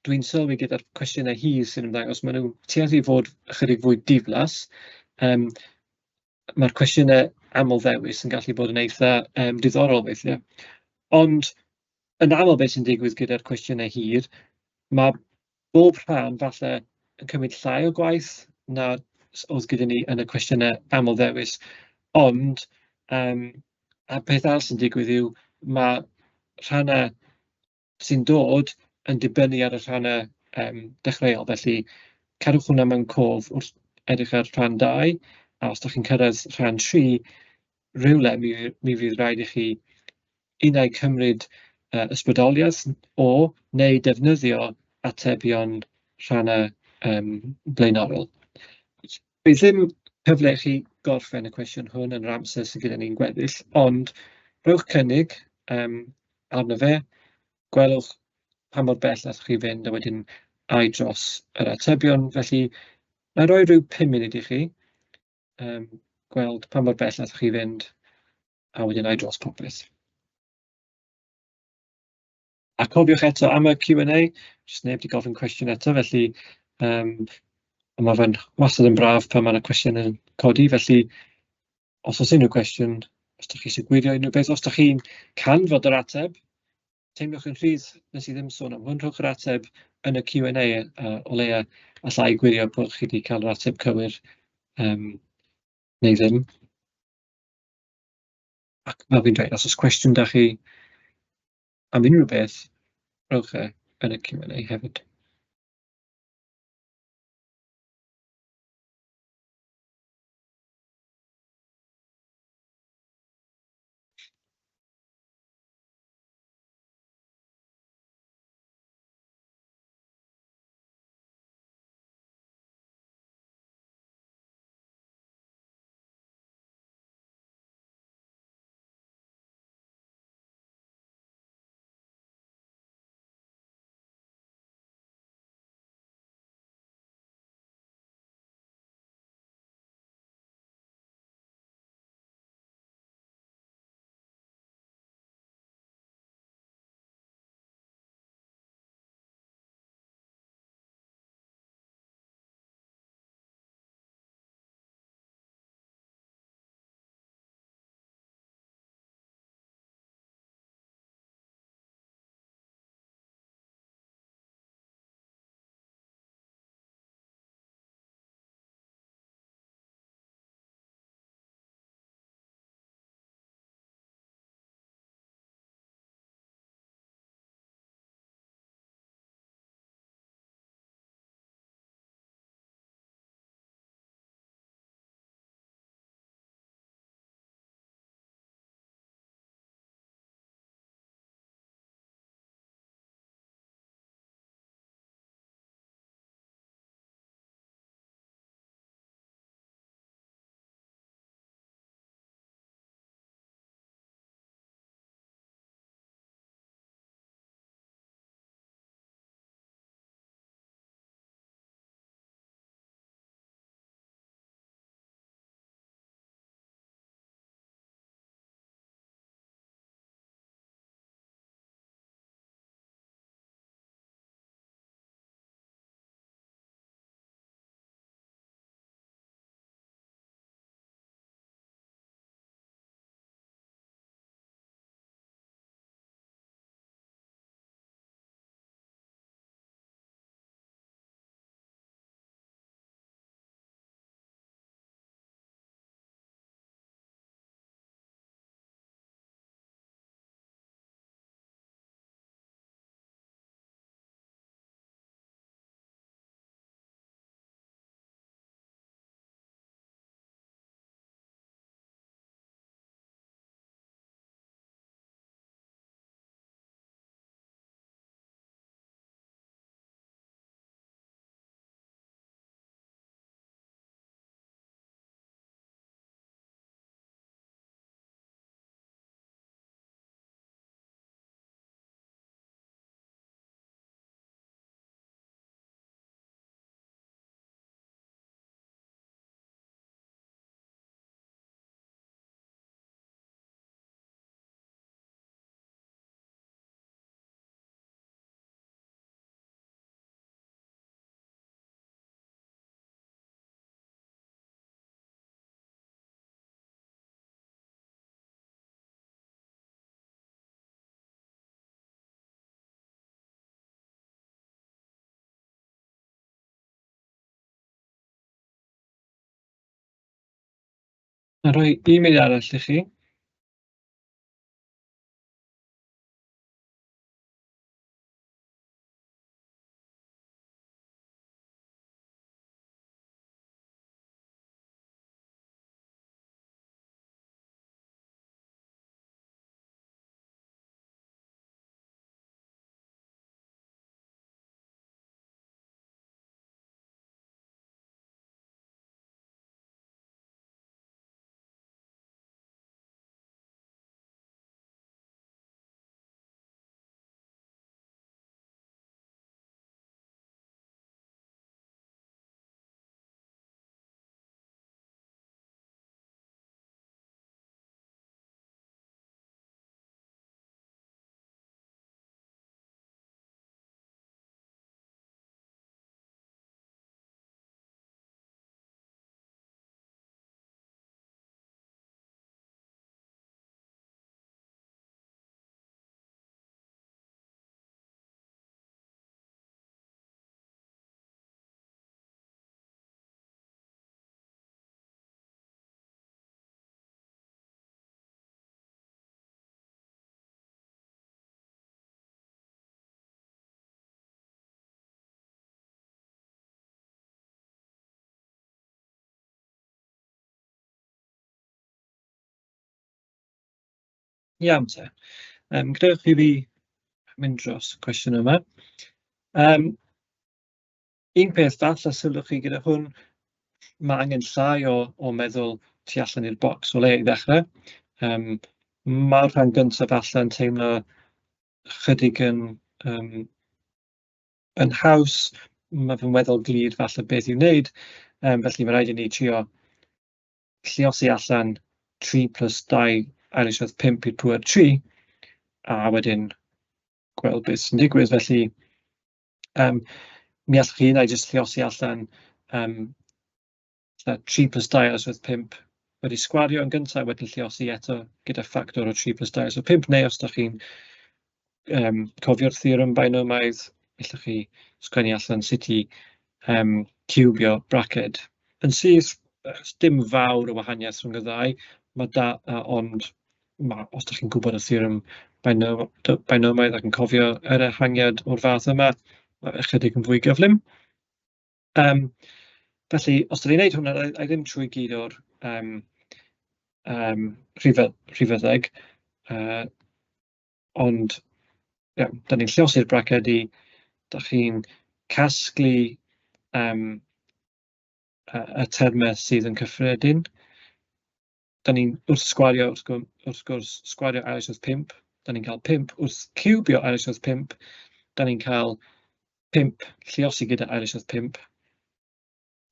dwi'n sylwi gyda'r cwestiynau hir sy'n ymddangos, maen nhw'n tueddu i fod ychydig fwy diflas. Mae'r cwestiynau aml ddewis yn gallu bod yn eitha diddorol weithiau. Ond yn aml beth sy'n digwydd gyda'r cwestiynau hir, mae bob rhan falle yn cymryd llai o gwaith na oedd gyda ni yn y cwestiynau aml ddewis. Ond, a peth arall sy'n digwydd yw mae rhannau sy'n dod yn dibynnu ar y rhannau dechreuol. Felly cadwch hwnna mewn cof wrth edrych ar rhan 2, a os dach chi'n cyrraedd rhan 3, rhywle mi fydd rhaid i chi unai cymryd ysbrydoliaeth o neu defnyddio atebion rhannau blaenorol. Bydd ddim cyfle i chi gorffen y cwestiwn hwn yn yr amser sydd gyda ni'n gweddill, ond rhowch cynnig arno fe, gwelwch pa mor bell allwch chi fynd a wedyn ai dros yr atebion. Felly, na i roi rhyw 5 munud i chi, gweld pa mor bell allwch chi fynd a wedyn ai dros popeth. A cofiwch eto am y Q&A, jyst neb 'di gofyn cwestiwn eto, felly ond ma' fe'n wastad yn braf pan ma' 'na cwestiwn yn codi, felly os oes unrhyw cwestiwn, os dach chi eisiau gwirio unrhyw beth, os dach chi'n canfod yr ateb, teimlwch yn rhydd, wnes i ddim sôn am hwn, rhowch yr ateb yn y Q&A, o leia alla i gwirio bod chi wedi cael yr ateb cywir neu ddim. Ac fel fi'n dweud, os oes cwestiwn da chi am unrhyw beth, rhowch e yn y Q&A hefyd. Na rhoi un munud arall i chi. Iawn te. Gadewch i fi mynd dros y cwestiwn yma. Un peth falle sylwch chi gyda hwn, mae angen llai o meddwl tu allan i'r bocs o le i ddechrau. Mae'r rhan gyntaf falle yn teimlo chydig yn haws, mae fe'n weddol glir falle beth i'w wneud, felly mae rhaid i ni trio lluosi allan 3 plus 2 ail isradd 5 i'r pŵer 3, a wedyn gweld beth sy'n digwydd. Felly, mi allwch chi un ai jyst lluosi allan 3 plus 2 ail isradd 5 wedi sgwario yn gyntaf, wedyn lluosi eto gyda ffactor o 3 plus 2 ail isradd 5, neu os ydych chi'n cofio'r theorem binomaidd, allwch chi sgwennu allan sut i ciwbio braced. Yn syth, dim fawr o wahaniaeth rhwng y ddau, mae da, ond ma, os ydych chi'n gwybod y theorem binomaidd ac yn cofio yr ehangiad o'r fath yma, mae ychydig yn fwy gyflym. Felly, os ydyn ni'n gwneud hwnna, a ddim trwy gyd o'r rhifyddeg, ond ia, dan ni'n lluosi'r bracedi, dach chi'n casglu y termau sydd yn cyffredin. Dan ni'n wrth sgwario, wrth gwrs, sgwario ail isod 5, dan ni'n cael 5. Wrth ciwbio ail isod 5, dan ni'n cael 5 lluosi gyda ail isod 5.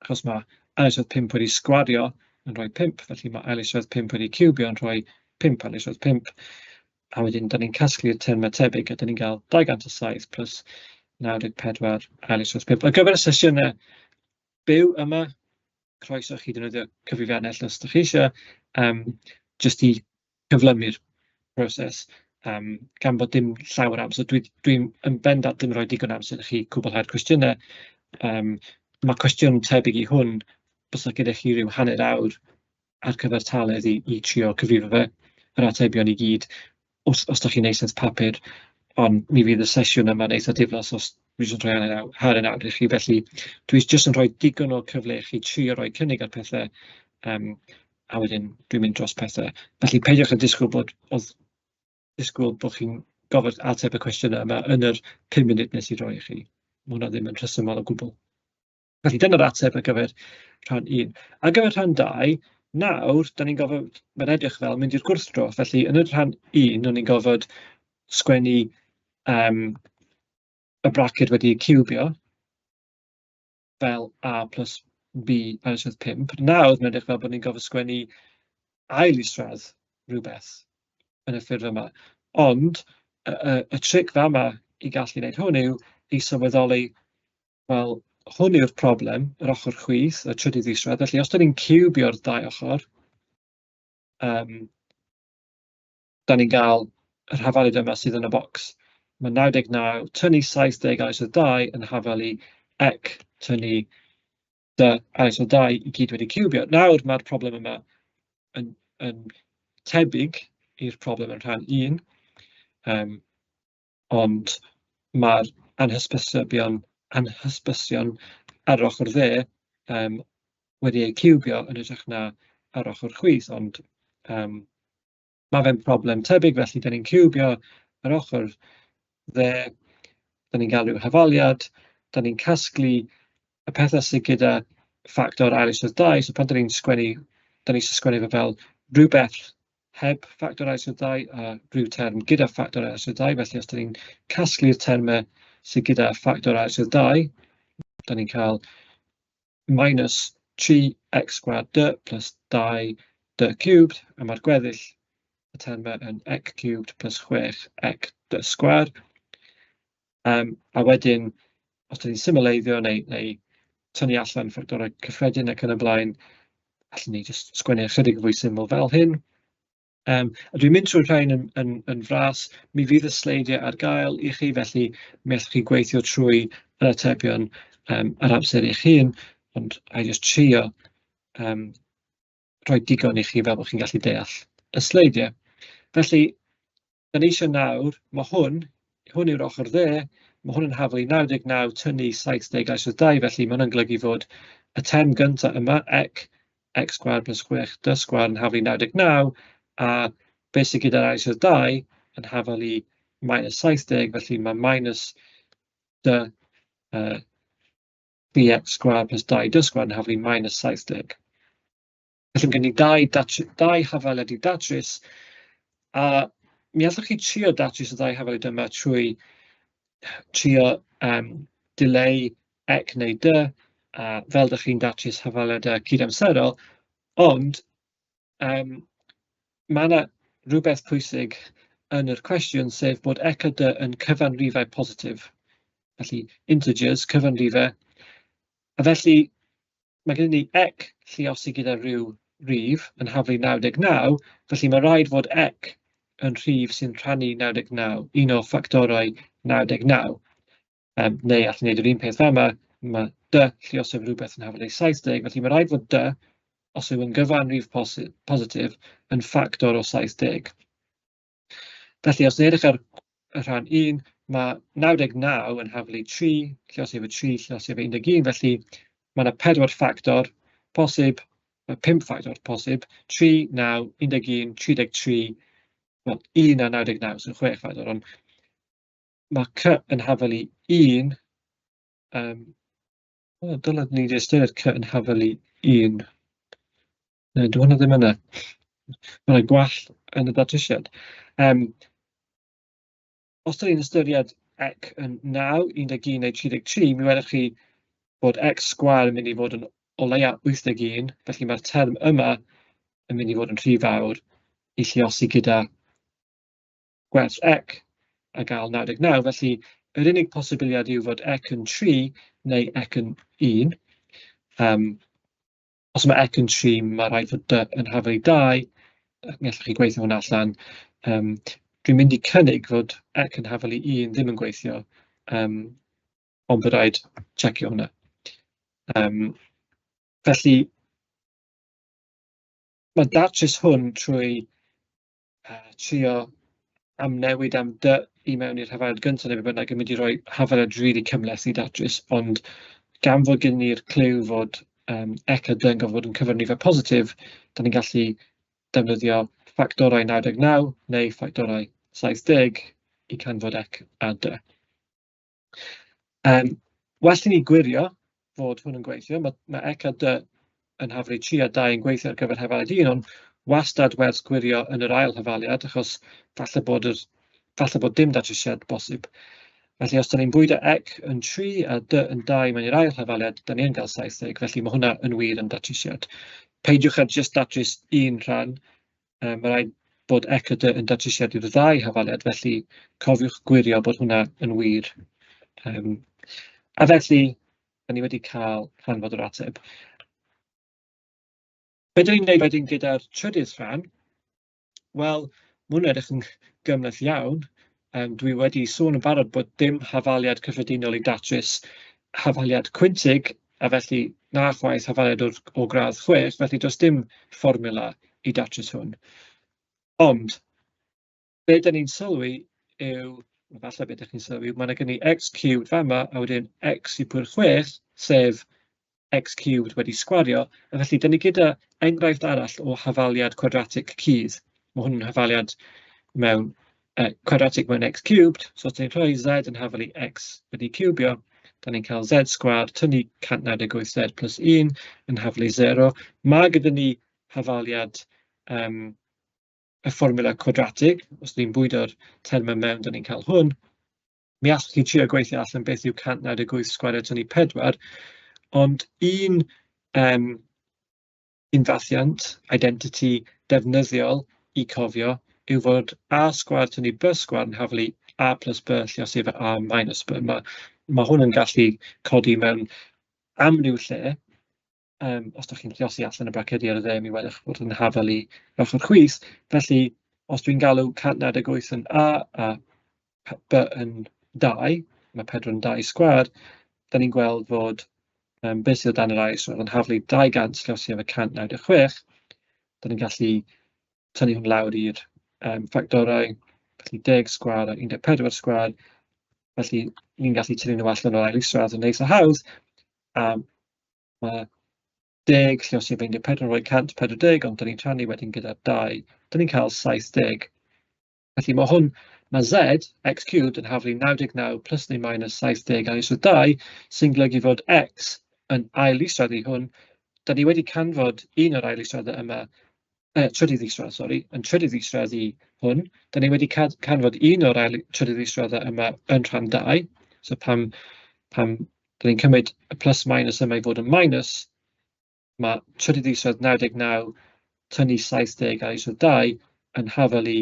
Achos mae ail isod 5 wedi sgwario yn rhoi 5, felly mae ail isod 5 wedi ciwbio yn rhoi 5 ail isod 5. A wedyn, dan ni'n casglu'r termau tebyg a dan ni'n cael 207 plus 94 ail isod 5. Ar gyfer y sesiynau byw yma, croeso chi ddefnyddio cyfrifiannell os ydych chi eisiau, jyst i cyflymu'r proses, gan bod dim llawer amser. Dwi'n dwi yn bendant ddim yn rhoi digon amser i chi cwblhau'r cwestiynau. Mae cwestiwn tebyg i hwn, bysa gyda chi ryw hanner awr ar cyfartaledd i trio cyfrifo fe, yr atebion i gyd, os dach chi'n eistedd papur, ond mi fydd y sesiwn yma'n eitha diflas os dwi jyst yn rhoi hanner awr i chi, felly dwi jyst yn rhoi digon o cyfle i chi trio rhoi cynnig ar pethau, a wedyn dwi'n mynd dros pethau. Felly peidiwch â disgwyl bod, oedd disgwyl bod chi'n gofod ateb y cwestiynau yma yn yr 5 munud nes i roi i chi. Mae hwnna ddim yn rhesymol o gwbl. Felly dyna'r ateb ar gyfer rhan 1. Ar gyfer rhan 2, nawr, da ni'n gofod, mae'n edrych fel mynd i'r gwrthdro. Felly yn y rhan 1, o'n i'n gofod sgwennu y braced wedi ciwbio fel A plus B minus 5. Nawr, mae'n edrych fel bod ni'n gofod sgwennu ail isradd rhywbeth yn y ffurf yma. Ond y tric fama i gallu gwneud hwn yw i sylweddoli, wel, hwn yw'r problem, yr ochr chwith, y trydydd isradd. Felly, os da ni'n ciwbio'r ddau ochr, da ni'n gael yr hafaliad yma sydd yn y bocs. Mae 99 tynnu 70 ail isradd 2 yn hafalu ec tynnu dy ail isradd 2 i gyd wedi ciwbio. Nawr mae'r problem yma yn tebyg i'r problem yn rhan 1, ond mae'r anhysbysion ar yr ochr dde wedi eu ciwbio yn hytrach na ar ochr chwith, ond mae fe'n problem tebyg, felly dan ni'n ciwbio ar ochr dde, dan ni'n gael rhyw hafaliad, dan ni'n casglu y pethau sydd gyda ffactor ail isod 2, so pan dan ni'n sgwennu, dan ni eisiau sgwennu fe fel rhywbeth heb ffactor ail isod 2 a rhyw term gyda ffactor ail isod 2, felly os dan ni'n casglu'r termau sydd gyda ffactor ail isod 2, dan ni'n cael minus 3x sgwâr d plus 2 d cubed, a mae'r gweddill y termau yn x cubed plus 6x d sgwâr. A wedyn, os dan ni'n symleiddio neu tynnu allan ffactorau cyffredin ac yn y blaen, allwn ni jyst sgwennu ychydig fwy syml fel hyn. A dwi'n mynd trwy'r rhain yn fras. Mi fydd y sleidiau ar gael i chi, felly mi allwch chi gweithio trwy yr atebion ar amser eich hun, ond a i jyst trio rhoi digon i chi fel bod chi'n gallu deall y sleidiau. Felly, da ni eisiau nawr, mae hwn, hwn yw'r ochr dde, mae hwn yn hafal i 99 tynnu 70 ail 2, felly mae hwnna'n golygu fod y term gyntaf yma, x, x sgwâr plus 6 d sgwâr yn hafal i 99, a beth sydd gyda'r ail 2 yn hafal i minus 70, felly mae minus d bx sgwâr plus 2 d sgwâr yn hafal i minus 70. Felly mae gen i dau hafaliad i datrys, a mi allwch chi trio datrys y ddau hafaliad yma trwy trio dileu ec neu dy, a fel dych chi'n datrys hafaliadau cydamserol, ond mae yna rhywbeth pwysig yn yr cwestiwn, sef bod ec a dy yn cyfanrifau positif, felly integers, cyfanrifau, a felly mae gennym ni ec lluosi gyda rhyw rif yn haflu 99, felly mae rhaid fod ec yn rhif sy'n rhannu 99, un o ffactorau 99. Neu allwn ni wneud yr un peth fama, mae dy lluosi efo rhywbeth yn haflu 70, felly mae rhaid fod dy, os yw yn gyfanrif positif, yn ffactor o 70. Felly, os ni'n edrych ar y rhan 1, mae 99 yn haflu 3, lluosi efo 3, lluosi efo 11, felly mae yna 4 ffactor posib, mae 5 ffactor posib, 3, 9, 11, 33, wel 1 a 99, so 6 ffactor, ond mae C yn haflu 1, dylai ni wedi ystyried C yn haflu 1. Na, dyw hwnna ddim yna. Mae yna gwall yn y datrysiad. Os dan ni'n ystyried ec yn 9, 11 neu 33, mi welwch chi bod x sgwâr yn mynd i fod yn o leia 81, felly mae'r term yma yn mynd i fod yn rhy fawr i lluosi gyda gwerth ec a gael 99. Felly, yr unig posibiliad yw fod ec yn 3 neu ec yn 1. Os mae ec yn 3, mae rhaid fod dy yn hafal i 2, mi allwch chi gweithio hwnna allan. Dwi'n mynd i cynnig fod ec yn hafal i 1 ddim yn gweithio, ond bydd rhaid checio hwnna. Felly, mae datrys hwn trwy trio amnewid am dy i mewn i'r hafaliad gyntaf neu be bynnag yn mynd i roi hafaliad rili cymhleth i datrys, ond gan fod gen ni'r cliw fod ec a dy yn gorfod bod yn cyfranifer positif, da ni'n gallu defnyddio ffactorau 99 neu ffactorau 70 i canfod ec a dy. Well i ni gwirio fod hwn yn gweithio. Mae ec a dy yn haflu 3 a 2 yn gweithio ar gyfer hafaliad 1, ond wastad werth gwirio yn yr ail hafaliad, achos falle bod dim datrysiad bosib. Felly os da ni'n bwydo ec yn 3 a dy yn 2 mewn i'r ail hafaliad, da ni yn cael 70, felly mae hwnna yn wir yn datrysiad. Peidiwch â jyst datrys un rhan, mae rhaid bod ec a dy yn datrysiad i'r ddau hafaliad, felly cofiwch gwirio bod hwnna yn wir. A felly, da ni wedi cael canfod yr ateb. Be dan ni'n gwneud wedyn gyda'r trydydd rhan? Wel, mae hwnna'n edrych yn gymhleth iawn. Dwi wedi sôn yn barod bod dim hafaliad cyffredinol i datrys hafaliad cwyntig, a felly na chwaith hafaliad o gradd 6, felly does dim fformiwla i datrys hwn. Ond, be dan ni'n sylwi yw, falle be dach chi'n sylwi, mae 'na gen i x cubed fama, a wedyn x i pwyr 6, sef x cubed wedi sgwario, a felly dan ni gyda enghraifft arall o hafaliad cwadratig cudd. Mae hwn yn hafaliad mewn cwadratig mewn x cubed, so os dan ni'n rhoi z yn hafal i x wedi ciwbio, dan ni'n cael z sgwâr tynnu 198z plus 1 yn hafal i 0. Mae gyda ni hafaliad y fformiwla cwadratig, os ni'n bwydo'r termau mewn, dan ni'n cael hwn. Mi allwch chi trio gweithio allan beth yw 198 sgwario tynnu 4, ond un un fathiant, identity defnyddiol i cofio yw fod a sgwâr tynnu b sgwâr yn haflu a plus b lluosi efo a minus b. Mae ma hwn yn gallu codi mewn amryw lle. Os dach chi'n lluosi allan y bracedi ar y dde, mi welwch bod yn hafal i ochr chwith. Felly, os dwi'n galw 198 yn A a B yn 2, mae 4 yn 2 sgwâr, da ni'n gweld fod beth sydd o dan yr ail sgwâr yn haflu 200 lluosi efo 196. Da ni'n gallu tynnu hwn lawr i'r ffactorau, felly 10 sgwâr a 14 sgwâr. Felly, ni'n gallu tynnu nhw allan o'r ail isradd yn eitha hawdd, a mae 10 lluosi efo 14 yn rhoi 140, ond dan ni'n rhannu wedyn gyda 2, dan ni'n cael 70. Felly mae hwn, mae z, x cubed, yn haflu 99 plus neu minus 70 ail isradd 2, sy'n golygu fod x yn ail isradd i hwn. Dan ni wedi canfod un o'r ail israddau yma, trydydd isradd, sori, yn trydydd isradd i hwn. Dan ni wedi canfod un o'r ail trydydd israddau yma yn rhan 2. So pam, pam dan ni'n cymryd y plus minus yma i fod yn minus, mae trydydd isradd 99 tynnu 70 ail isradd 2 yn hafal i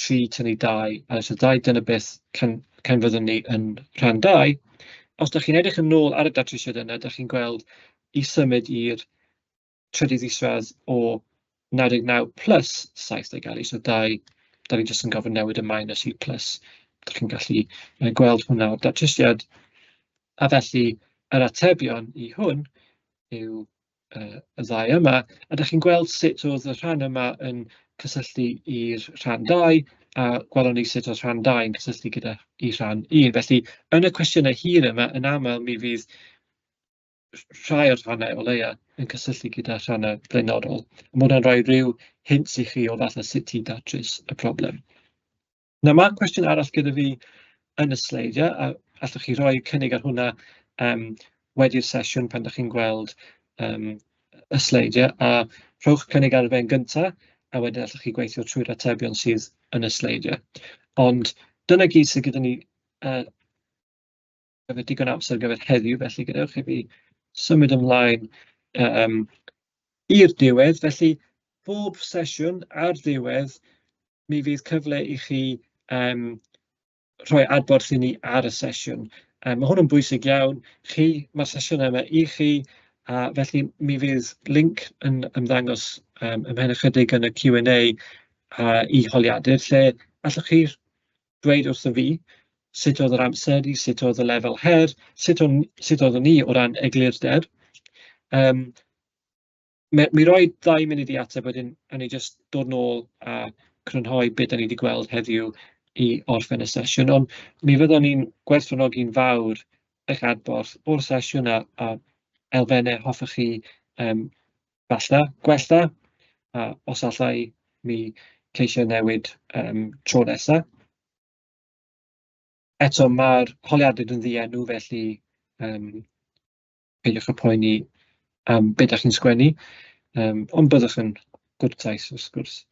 3 tynnu 2 ail isradd 2. Dyna beth canfyddwn ni yn rhan 2. Os dach chi'n edrych yn ôl ar y datrysiad yna, dach chi'n gweld i symud i'r trydydd isradd o 99 plus 70 ail isradd 2, da ni jyst yn gofyn newid y minus i plus. Dach chi'n gallu gweld hwnna o'r datrysiad. A felly yr atebion i hwn yw y ddau yma. A dach chi'n gweld sut oedd y rhan yma yn cysylltu i'r rhan 2, a gwelwn ni sut oedd rhan 2 yn cysylltu gyda i rhan 1. Felly, yn y cwestiynau hir yma, yn aml mi fydd rhai o'r rhannau o leia yn cysylltu gyda rhannau blaenorol. Mae hwnna'n rhoi rhyw hint i chi o falle sut i datrys y broblem. Nawr, mae cwestiwn arall gyda fi yn y sleidiau, a allwch chi rhoi cynnig ar hwnna wedi'r sesiwn pan dach chi'n gweld y sleidiau, a rhowch cynnig ar fe'n gyntaf, a wedyn allwch chi gweithio trwy'r atebion sydd yn y sleidiau. Ond dyna gyd sydd gyda ni gyfer digon amser ar gyfer heddiw, felly gadewch i fi symud ymlaen i'r diwedd. Felly, bob sesiwn ar ddiwedd, mi fydd cyfle i chi rhoi adborth i ni ar y sesiwn. Mae hwn yn bwysig iawn. Chi, mae'r sesiynau yma i chi, a felly mi fydd link yn ymddangos ymhen ychydig yn y Q&A i holiadur, lle allwch chi dweud wrtho fi sut oedd yr amseru, sut oedd y lefel her, sut, on, sut oeddwn ni o ran eglurder. Mi roi 2 munud i ateb wedyn, a ni jyst dod nôl a crynhoi beth da ni wedi gweld heddiw i orffen y sesiwn. Ond mi fyddwn ni'n gwerthfawrogi'n fawr eich adborth o'r sesiwn a elfennau hoffech chi falle gwella, a os alla i, mi ceisio newid tro nesa. Eto, mae'r holiadur yn ddienw, felly peidiwch â poeni am be dach chi'n sgwennu, ond byddwch yn gwrtais wrth gwrs.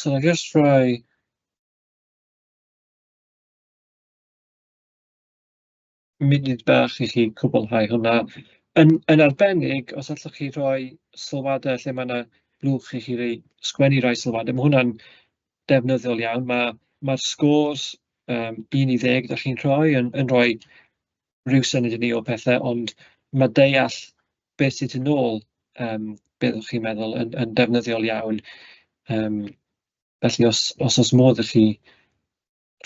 So na jyst rhoi munud bach i chi cwblhau hwnna. Yn arbennig, os allwch chi rhoi sylwadau lle mae 'na blwch i chi roi, sgwennu rai sylwadau, mae hwnna'n defnyddiol iawn. Mae'r scores 1 i 10 dach chi'n rhoi yn yn rhoi rhyw syniad i ni o pethau, ond ma' deall beth sydd tu nôl beth o'ch chi'n meddwl yn yn defnyddiol iawn. Felly os oes modd i chi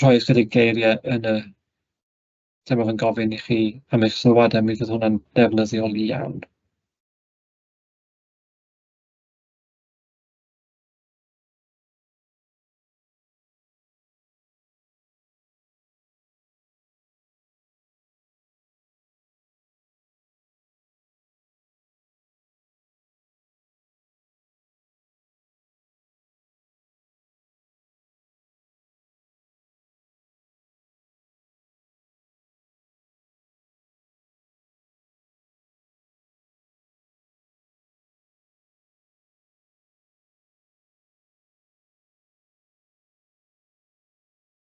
rhoi ychydig geiriau yn y lle ma' fe'n gofyn i chi am eich sylwadau, mi fydd hwnna'n defnyddiol iawn.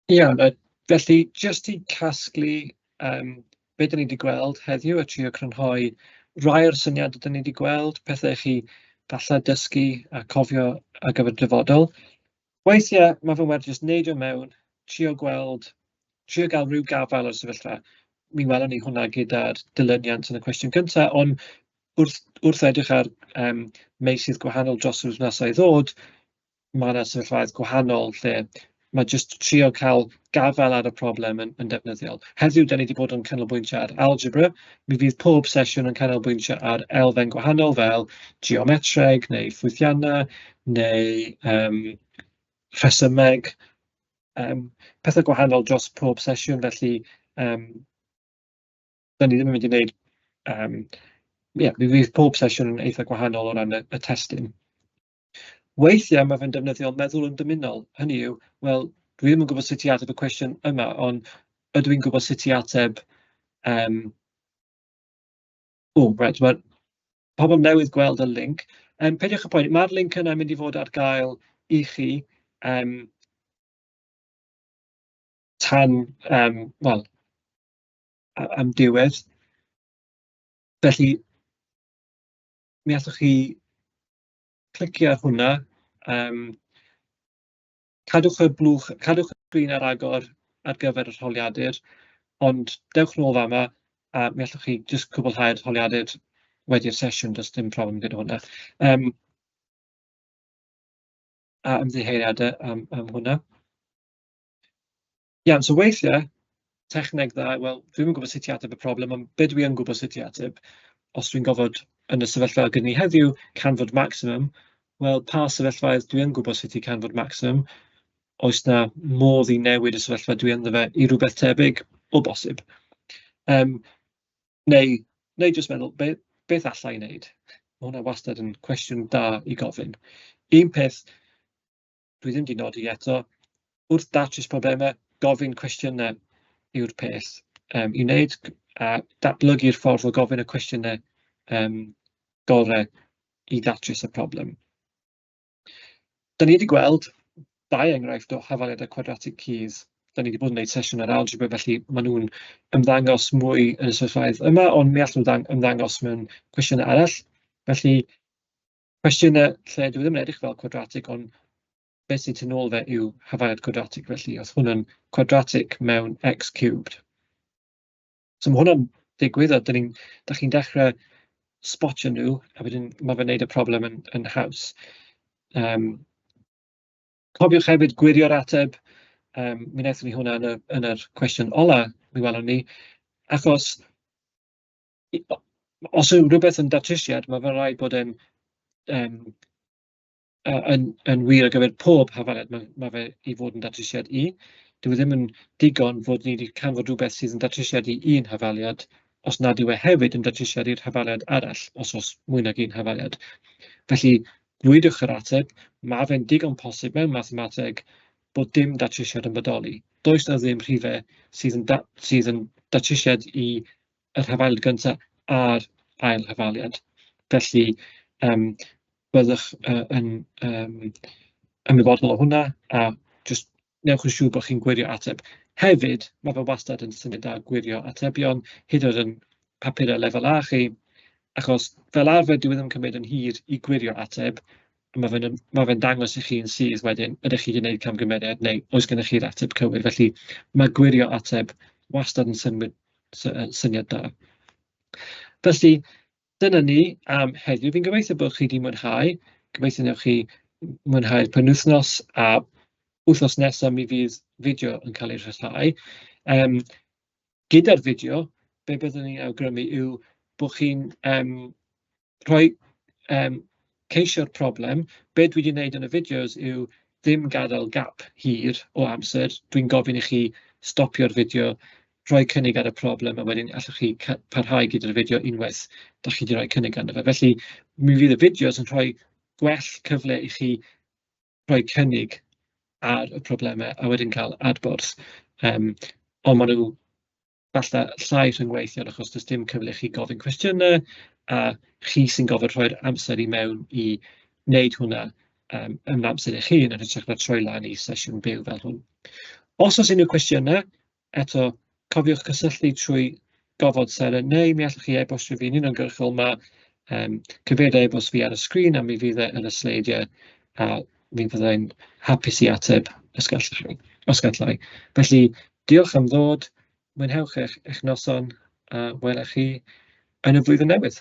Iawn, felly jyst i casglu be dan ni 'di gweld heddiw a trio crynhoi rai o'r syniadau dan ni 'di gweld, pethau i chi falle dysgu a cofio ar gyfer dyfodol. Weithiau ma' fe'n werth jyst neidio mewn, trio gweld, trio gael rhyw gafael ar y sefyllfa. Mi welon ni hwnna gyda'r dilyniant yn y cwestiwn cynta, ond wrth edrych ar meysydd gwahanol dros yr wythnosau i ddod, ma' 'na sefyllfaoedd gwahanol lle ma' jyst trio cael gafael ar y problem yn defnyddiol. Heddiw, dan ni 'di bod yn canolbwyntio ar algebra. Mi fydd pob sesiwn yn canolbwyntio ar elfen gwahanol fel geometreg neu ffwythiannau neu rhesymeg, pethau gwahanol dros pob sesiwn, felly dan ni ddim yn mynd i wneud... Ie, mi fydd pob sesiwn yn eitha gwahanol o ran y testun. Weithiau ma' fe'n defnyddiol meddwl yn dymunol, hynny yw, wel, dwi ddim yn gwybod sut i ateb y cwestiwn yma, ond ydw i'n gwybod sut i ateb... O, reit, ma' pobl newydd gweld y link. Peidiwch â poeni, ma'r link yna yn mynd i fod ar gael i chi tan, wel, am diwedd. Felly, mi allwch chi clicio ar hwnna. Cadwch y blwch, cadwch y sgrin ar agor ar gyfer yr holiadur, ond dewch nôl fama a mi allwch chi jyst cwblhau'r holiadur wedi'r sesiwn, does dim problem gyda hwnna. A ymddiheuriadau am hwnna. Iawn, so weithiau, techneg dda, wel, dwi'm yn gwybod sut i ateb y problem, ond be dwi yn gwybod sut i ateb, os dwi'n gorfod, yn y sefyllfa gyda ni heddiw, canfod maximum, wel, pa sefyllfaoedd dwi yn gwybod sut i canfod maximum? Oes 'na modd i newid y sefyllfa dwi ynddo fe i rywbeth tebyg? O bosib. Neu jyst meddwl, beth alla i wneud? Ma' hwnna wastad yn cwestiwn da i gofyn. Un peth dwi ddim 'di nodi eto, wrth datrys problemau, gofyn cwestiynau yw'r peth i wneud, a datblygu'r ffordd o gofyn y cwestiynau gorau i ddatrys y problem. Da ni wedi gweld dau enghraifft o hafaliadau cwadratig cudd. Da ni wedi bod yn gwneud sesiwn ar algebra, felly maen nhw'n ymddangos mwy yn y sefyllfaoedd yma, ond mi allan nhw ymddangos mewn cwestiynau arall. Felly, cwestiynau lle dwi ddim yn edrych fel cwadratig, ond beth sydd tu nôl fe yw hafaliad cwadratig, felly oedd hwn yn cwadratig mewn x cubed. So mae hwnna'n digwydd, a da chi'n dechrau spotio nhw, a wedyn mae fe'n neud y problem yn haws. Cofiwch hefyd gwirio'r ateb. Mi wnaethon ni hwnna yn yr cwestiwn ola, mi welwn ni, achos os yw rhywbeth yn datrysiad, mae fe'n rhaid bod e'n yn wir ar gyfer pob hafaliad ma fe i fod yn datrysiad i. Dyw e ddim yn digon fod ni wedi canfod rhywbeth sydd yn datrysiad i un hafaliad, os nad yw e hefyd yn datrysiad i'r hafaliad arall, os oes mwy nag un hafaliad. Felly, gwiriwch yr ateb, ma fe'n digon posib mewn mathemateg bod dim datrysiad yn bodoli. Does 'na ddim rhifau sydd yn datrysiad i yr hafaliad gyntaf a'r ail hafaliad. Felly, byddwch yn ymwybodol o hwnna, a jyst newch yn siŵr bod chi'n gwirio ateb. Hefyd, mae fe wastad yn syniad da gwirio atebion, hyd yn oed yn papurau lefel A chi, achos fel arfer dyw e ddim yn cymryd yn hir i gwirio ateb. A ma' fe'n ma' fe'n dangos i chi'n syth wedyn, ydych chi 'di wneud camgymeriad neu oes gennych chi'r ateb cywir. Felly ma' gwirio ateb wastad yn syniad da. Felly dyna ni am heddiw. Fi'n gobeithio bod chi 'di mwynhau. Gobeithio wnewch chi mwynhau'r penwythnos, a wythnos nesaf mi fydd fideo yn cael ei rhyddhau. Gyda'r fideo, be byddwn ni'n awgrymu yw bod chi'n rhoi ceisio'r problem. Be dwi 'di wneud yn y fideos yw ddim gadael gap hir o amser. Dwi'n gofyn i chi stopio'r fideo, rhoi cynnig ar y problem, a wedyn allwch chi parhau gyda'r fideo unwaith dach chi 'di rhoi cynnig arno fe. Felly mi fydd y fideos yn rhoi gwell cyfle i chi rhoi cynnig ar y problemau a wedyn cael adborth. Ond maen nhw falle llai rhyngweithiol achos does dim cyfle i chi gofyn cwestiynau, a chi sy'n gorfod rhoi'r amser i mewn i wneud hwnna yn amser eich hun yn hytrach na troi lan i sesiwn byw fel hwn. Os oes unrhyw cwestiynau, eto cofiwch cysylltu trwy gofod Seren neu mi allwch chi e-bostio fi'n uniongyrchol. Mae cyfeiriad e-bost fi ar y sgrin a mi fydd e yn y sleidiau, a mi fyddai'n hapus i ateb os gallwch chi, os gallai. Felly diolch am ddod, mwynhewch eich noson, a welai chi yn y flwyddyn newydd.